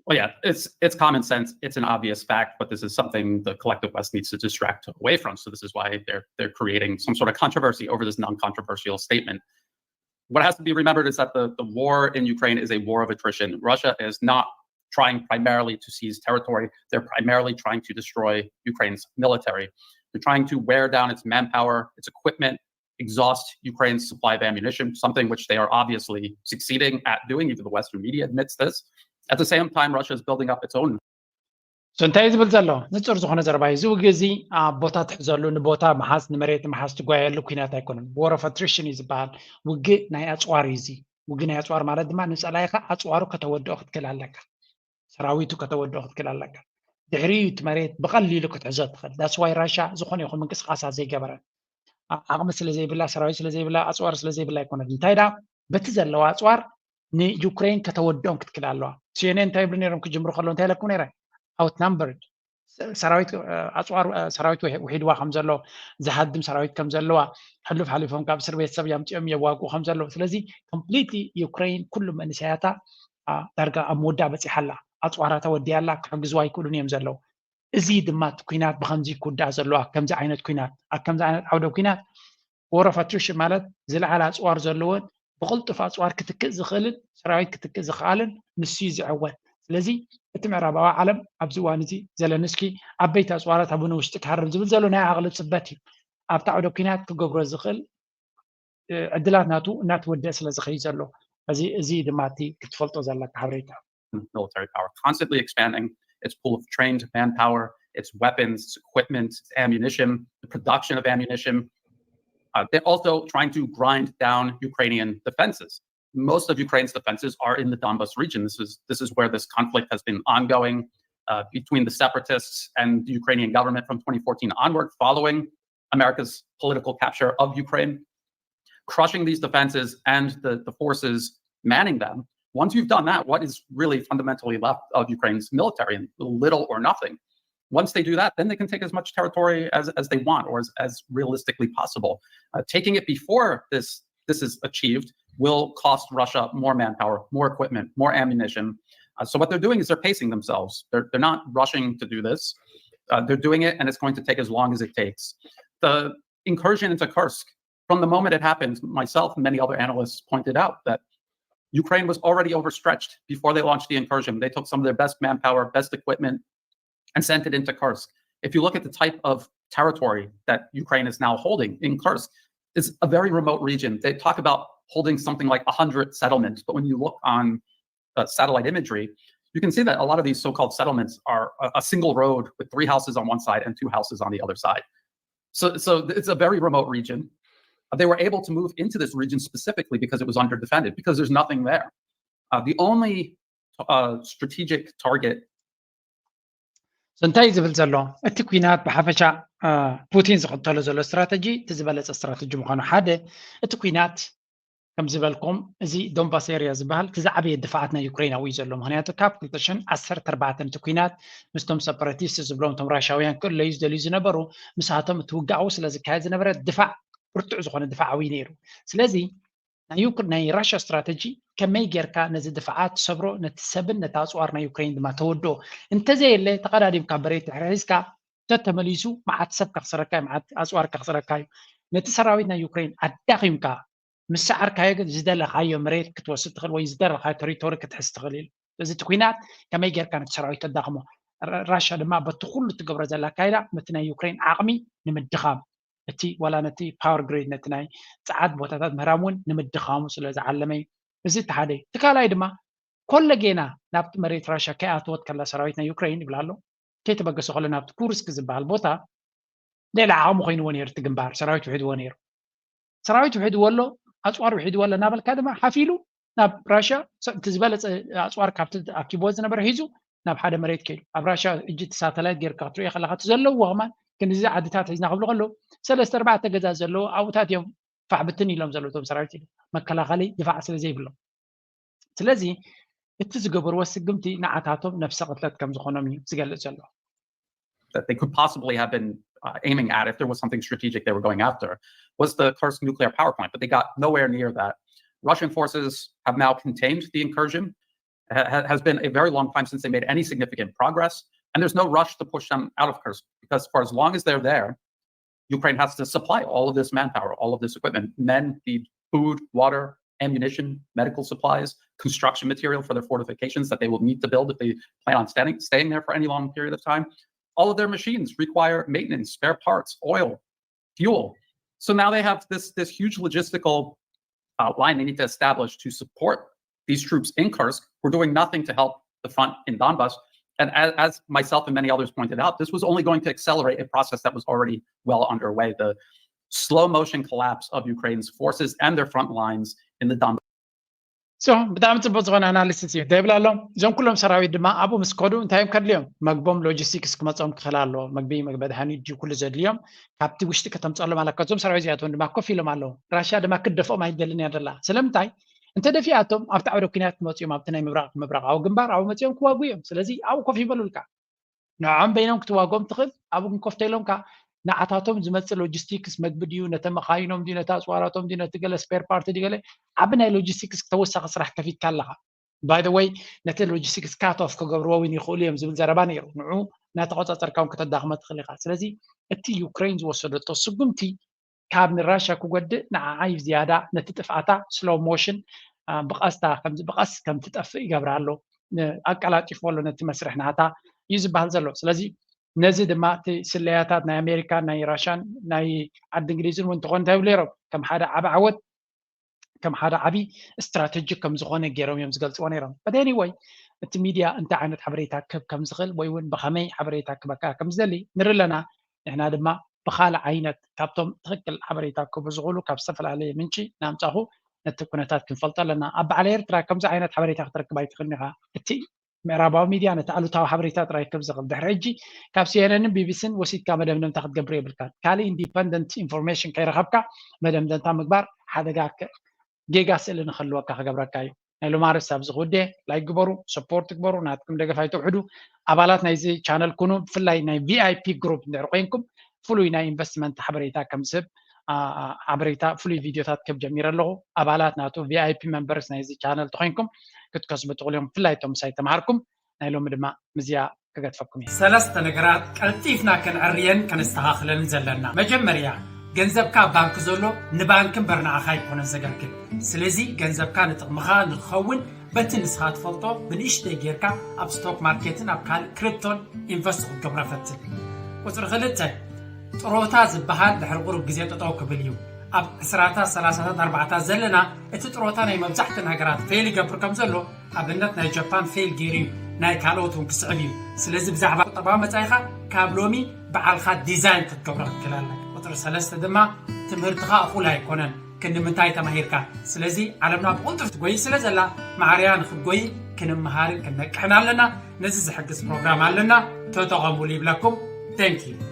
Well, yeah, it's it's common sense. It's an obvious fact, but this is something the collective West needs to distract away from. So this is why they're they're creating some sort of controversy over this non-controversial statement. What has to be remembered is that the, the war in Ukraine is a war of attrition. Russia is not trying primarily to seize territory. They're primarily trying to destroy Ukraine's military. They're trying to wear down its manpower, its equipment, exhaust Ukraine's supply of ammunition, something which they are obviously succeeding at doing. Even the Western media admits this. At the same time, Russia is building up its own. So እንታይ ዝብል ዘሎ ንፁር ዝኾነ ዘረባ እዩ። እዚ ውግእ እዚ ኣብ ቦታ ትሕዘሉ ንቦታ ምሓዝ ንመሬት ምሓዝ ትጓየሉ ኩናት ኣይኮነን። War of attrition እዩ ዝበሃል። ውግእ ናይ ኣፅዋር እዩ። እዚ ውግእ ናይ ኣፅዋር ማለት ድማ ንፀላኢኻ ኣፅዋሩ ከተወድኦ ክትክእል ኣለካ። ሰራዊቱ ከተወድኦ ክትክእል ኣለካ። ድሕሪኡ እቲ መሬት ብቐሊሉ ክትሕዞ ትኽእል። That's why ራሽያ ዝኾነ ይኹን ምንቅስቃሳት ዘይገበረት ዓቕሚ ስለ ዘይብላ ሰራዊት ስለ ዘይብላ ኣፅዋር ስለ ዘይብላ ኣይኮነት። እንታይ ዳ በቲ ዘለዋ ኣፅዋር ንዩክሬን ከተወድኦም ክትክእል ኣለዋ። ሲኤንኤን እንታይ ይብሉ ነይሮም ክጅምሩ ከለዉ እንታይ ኢለኩም ነይረ? Outnumbered ሰራዊት ኣፅዋር ሰራዊት ውሒድዋ ከም ዘሎ ዝሃድም ሰራዊት ከም ዘለዋ ሕሉፍ ሓሊፎም ካብ እስር ቤት ሰብ ያምፅኦም የዋግኡ ከም ዘለዉ ስለዚ ኮምፕሊትሊ ዩክሬን ኩሉ መንእሰያታ ዳርጋ ኣብ ምውዳእ በፂሓ ኣላ። ኣፅዋራ ተወዲኣ ኣላ። ክሕግዝዋ ኣይክእሉን እዮም ዘለዉ። እዚ ድማ እቲ ኩናት ብከምዚ ክውዳእ ዘለዎ ኣብ ከምዚ ዓይነት ኩናት ኣብ ከምዚ ዓይነት ዓውደ ኩናት War of attrition ማለት ዝለዓለ ኣፅዋር ዘለዎን ብቕልጡፍ ኣፅዋር ክትክእ ዝኽእልን ሰራዊት ክትክእ ዝኽኣልን ንሱ እዩ ዝዕወት። ስለዚ እቲ ምዕራባዊ ዓለም ኣብዚ እዋን እዚ ዘለንስኪ ዓበይቲ ኣፅዋራት ኣብ ንውሽጢ ክሃርም ዝብል ዘሎ ናይ ዓቕሊ ፅበት እዩ። ኣብቲ ዓውደ ኩናት ክገብሮ ዝኽእል ዕድላት ናቱ እናተወደአ ስለ ዝኸይድ ዘሎ እዚ እዚ ድማ እቲ ክትፈልጦ ዘለካ ሓበሬታ። Military power constantly expanding its pool of trained manpower, its weapons, its equipment, its ammunition, the production of ammunition. Uh, they're also trying to grind down Ukrainian defenses. Most of Ukraine's defenses are in the Donbas region. This is this is where this conflict has been ongoing uh, between the separatists and the Ukrainian government from twenty fourteen onward, following America's political capture of Ukraine. crushing these defenses and the, the forces manning them, once you've done that, what is really fundamentally left of Ukraine's military? And little or nothing. Once they do that, then they can take as much territory as, as they want or as, as realistically possible. Uh, taking it before this this is achieved will cost Russia more manpower, more equipment, more ammunition. Uh, so what they're doing is they're pacing themselves. They're, they're not rushing to do this. Uh, they're doing it, and it's going to take as long as it takes. The incursion into Kursk, from the moment it happened, myself and many other analysts pointed out that Ukraine was already overstretched before they launched the incursion. They took some of their best manpower, best equipment, and sent it into Kursk. If you look at the type of territory that Ukraine is now holding in Kursk, it's a very remote region. They talk about holding something like one hundred settlements, but when you look on uh, satellite imagery, you can see that a lot of these so-called settlements are a, a single road with three houses on one side and two houses on the other side. So, so it's a very remote region. They were able to move into this region specifically because it was underdefended, because there's nothing there. Uh, the only uh, strategic target So እንታይ እዩ ዝብል ዘሎ? እቲ ኩናት ብሓፈሻ አ፣ ፑቲን ዝኽተሎ ዘሎ ስትራተጂ እቲ ዝበለፀ ስትራተጂ ምዃኑ ሓደ፣ እቲ ኩናት ከም ዝበልኩም እዚ ዶንባስ ኤሪያ ዝበሃል እቲ ዝዓበየ ድፋዓት ናይ ዩክሬናዊ እዩ ዘሎ። ምክንያቱ ካብ ክልተ ሽሕን ዓሰርተ ኣርባዕተን እቲ ኩናት ምስቶም ሰፓራቲስት ዝብሎም እቶም ራሻውያን ክእለዩ ዝደልዩ ዝነበሩ፣ ምሳቶም እቲ ውግኣዊ ስለ ዝካየድ ዝነበረ ድፋዕ፣ ብርቱዕ ዝኾነ ድፋዓዊ ነይሩ። ስለዚ ናይ ዩክር ናይ ራሽያ ስትራተጂ ከመይ ጌርካ ነዚ ድፋዓት ትሰብሮ፣ ነቲ ሰብን ነቲ ኣፅዋር ናይ ዩክሬን ድማ ተወድኦ። እንተዘየለ ተቐዳዲምካ በሬት ድሕሪ ሒዝካ ተተመሊሱ መዓት ሰብ ከኽስረካ እዩ፣ መዓት ኣፅዋር ከኽስረካ እዩ። ነቲ ሰራዊት ናይ ዩክሬን ኣዳኺምካ ምስ ሰዓርካዮ ግን ዝደለኻዮ መሬት ክትወስድ ትኽእል ወይ ዝደለኻዮ ቴሪቶሪ ክትሕዝ ትኽእል እዩ። እዚ እቲ ኩናት ከመይ ጌርካ ነቲ ሰራዊት ተዳኽሞ። ራሽያ ድማ በቲ ኩሉ ትገብሮ ዘላ ኣካይዳ ነቲ ናይ ዩክሬን ዓቕሚ ንምድኻም እቲ ዋላ ነቲ ፓወር ግሪድ ነቲ ናይ ፀዓት ቦታታት ምህራም እውን ንምድኻሙ ስለ ዝዓለመ እዩ። እዚ እቲ ሓደ እዩ። እቲ ካልኣይ ድማ ኮለጌና ናብቲ መሬት ራሽያ ከይኣተወት ከላ ሰራዊት ናይ ዩክሬን ይብል ኣሎ ከይተበገሰ ከሎ ናብቲ ኩርስክ ዝበሃል ቦታ ሌላ ዓቕሚ ኮይንዎ ነይሩ እቲ ግንባር ሰራዊት ውሒድዎ ነይሩ። ሰራዊት ውሒድዎ ኣሎ ኣፅዋር ውሒድዎ ኣሎ እናበልካ ድማ ሓፊሉ ናብ ራሽያ እቲ ዝበለፀ ኣፅዋር ካብቲ ኣኪቦ ዝነበረ ሒዙ ናብ ሓደ መሬት ከይዱ ኣብ ራሽያ እጂ እቲ ሳተላይት ጌርካ ክትሪኦ ከለካ እቲ ዘለዎ ከማን ክንዚ ዓድታት ሒዝና ክብሉ ከለዉ ሰለስተ ኣርባዕተ ገዛ ዘለዎ ኣብኡታት እዮም ፋሕ ብትን ኢሎም ዘለዉ እቶም ሰራዊት ኢሉ መከላኸሊ ድፋዕ ስለ ዘይብሎም ስለዚ እቲ ዝገበርዎ ስግምቲ ንዓታቶም ነብሰ ቅትለት ከም ዝኾኖም እዩ ዝገልፅ ዘሎ that they could possibly have been uh, aiming at if there was something strategic they were going after was the Kursk nuclear power plant, but they got nowhere near that. Russian forces have now contained the incursion. It has been a very long time since they made any significant progress, and there's no rush to push them out of Kursk because for as long as they're there, Ukraine has to supply all of this manpower, all of this equipment. Men need food, water, ammunition, medical supplies, construction material for their fortifications that they will need to build if they plan on standing, staying there for any long period of time. All of their machines require maintenance, spare parts, oil, fuel. So now they have this, this huge logistical uh, line they need to establish to support these troops in Kursk. We're doing nothing to help the front in Donbass. And as, as myself and many others pointed out, this was only going to accelerate a process that was already well underway. The slow motion collapse of Ukraine's forces and their front lines in the Donbass. So ብጣዕሚ ፅቡቅ ዝኾነ ኣናሊሲስ እዩ ደብል ኣሎ። እዞም ኩሎም ሰራዊት ድማ ኣብኡ ምስ ከዱ እንታይ እዮም ከድልዮም? መግቦም ሎጂስቲክስ ክመፆም ክኽእል ኣለዎ። መግቢ፣ መግቢ መድሃኒት ድዩ ኩሉ ዘድልዮም ካብቲ ውሽጢ ከተምፀሎም ኣለካ። እዞም ሰራዊት እዚኣቶም ድማ ኮፍ ኢሎም ኣለዉ። ራሽያ ድማ ክደፍኦም ኣይደልን እያ ደላ። ስለምንታይ? እንተ ደፊኣቶም ኣብቲ ዓውደ ኩናት ክመፁ እዮም። ኣብቲ ናይ ምብራቅ ምብራቃዊ ግንባር ኣብኡ መፂኦም ክዋጉ እዮም። ስለዚ ኣብኡ ኮፍ ይበሉልካ። ንዖም በይኖም ክትዋጎም ትኽእል ኣብኡ ግን ኮፍ ተይሎም ከዓ ንዓታቶም ዝመፅእ ሎጂስቲክስ መግቢ ድዩ ነተ መኻይኖም ድዩ ነተ ኣፅዋራቶም ድዩ ነቲ ገለ ስፔር ፓርቲ ድዩ ገለ ዓቢ ናይ ሎጂስቲክስ ተወሳኺ ስራሕ ከፊትካ ኣለኻ by the way ነቲ ሎጂስቲክስ ካት ኦፍ ክገብርዎ እውን ይኽእሉ እዮም ዝብል ዘረባ ነይሩ ንዑ እናተቆፃፀርካ እውን ከተዳኽሞ ትኽእል ኢኻ ስለዚ እቲ ዩክሬን ዝወሰደቶ ስጉምቲ ካብ ንራሽያ ክጎድእ ንዓዓ እዩ ዝያዳ ነቲ ጥፍኣታ ስሎው ሞሽን ብቐስታ ብቐስ ከም ትጠፍእ ይገብራ ኣሎ ኣቀላጢፎ ኣሎ ነቲ መስርሕ ናታ እዩ ዝበሃል ዘሎ ስለዚ ነዚ ድማ እቲ ስለያታት ናይ ኣሜሪካን ናይ ራሽያን ናይ ዓዲ እንግሊዝን እውን እንተኾን እንታይ ይብሉ ነይሮም ከም ሓደ ዓቢ ዓወት ከም ሓደ ዓቢ ስትራተጂ ከም ዝኾነ ገይሮም እዮም ዝገልፅዎ ነይሮም but anyway እቲ ሚድያ እንታይ ዓይነት ሓበሬታ ክህብ ከም ዝኽእል ወይ እውን ብኸመይ ሓበሬታ ክበካ ከም ዝደሊ ንርኢ ኣለና ንሕና ድማ ብኻልእ ዓይነት ካብቶም ትኽክል ሓበሬታ ክህቡ ዝኽእሉ ካብ ዝተፈላለየ ምንጪ ናምፃኹ ነቲ ኩነታት ክንፈልጦ ኣለና ኣብ በዓል ኤርትራ ከምዚ ዓይነት ሓበሬታ ክትረክብ ኣይትኽእልን ኢኻ እቲ ምዕራባዊ ሚድያ ነቲ ኣሉታዊ ሓበሬታ ጥራይ ክህብ ዝኽእል ድሕሪ ሕጂ ካብ ሲኤንኤንን ቢቢሲን ወሲድካ መደምደምታ ክትገብር የብልካን ካልእ ኢንዲፐንደንት ኢንፎርሜሽን ከይረኸብካ መደምደምታ ምግባር ሓደጋ ጌጋ ስእሊ ንክህልወካ ክገብረካ እዩ። ናይ ሎማርስ ኣብዚ ክውደ ላይክ ግበሩ፣ ሰፖርት ግበሩ፣ ናትኩም ደገፍ ኣይተውሕዱ። ኣባላት ናይዚ ቻነል ኩኑ። ብፍላይ ናይ ቪኣይፒ ግሩፕ እንድሕር ኮይንኩም ፍሉይ ናይ ኢንቨስትመንት ሓበሬታ ከም ዝህብ ሓበሬታ ፍሉይ ቪድዮታት ከም ጀሚረ ኣለኹ። ኣባላት ናቱ ቪኣይፒ መንበርስ ናይዚ ቻነል ተኮይንኩም ክትከስቡ ትኽእሉ እዮም። ብፍላይ እቶም ምሳይ ተምሃርኩም ናይ ሎሚ ድማ ምዝያ ክገድፈኩም እየ። ሰለስተ ነገራት ቀልጢፍና ከነዕርየን ከነስተኻኽለን ዘለና። መጀመርያ፣ ገንዘብካ ኣብ ባንክ ዘሎ ንባንክ እምበር ንዓኻ ኣይኮነን ዘገልግል። ስለዚ ገንዘብካ ንጥቕምኻ ንክኸውን በቲ ንስኻ ትፈልጦ ብንእሽተይ ጌርካ ኣብ ስቶክ ማርኬትን ኣብ ካልእ ክሪፕቶን ኢንቨስት ክትገብሮ ፈትን። ቁፅሪ ክልተ፣ ጥሮታ ዝበሃል ድሕሪ ቁሩብ ግዜ ጠጠው ክብል እዩ። ኣብ ዕስራታት ሰላሳታት ኣርባዕታት ዘለና እቲ ጥሮታ ናይ መብዛሕትን ሃገራት ፌል ይገብር ከም ዘሎ ኣብነት ናይ ጃፓን ፌል ገይሩ እዩ፣ ናይ ካልኦት እውን ክስዕብ እዩ። ስለዚ ብዛዕባ ቁጠባዊ መጻኢኻ ካብ ሎሚ በዓልኻ ዲዛይን ክትገብሮ ክትክእል ኣለካ። ቁፅሪ ሰለስተ ድማ ትምህርትኻ እኹል ኣይኮነን። ክንዲ ምንታይ ተማሂርካ? ስለዚ ዓለምና ብቕልጡፍ ትጎይ ስለ ዘላ ማዕርያ ንክትጎይ ክንመሃርን ክንነቅሕን ኣለና። ነዚ ዝሕግዝ ፕሮግራም ኣለና፣ ተጠቐሙሉ ይብለኩም። Thank you።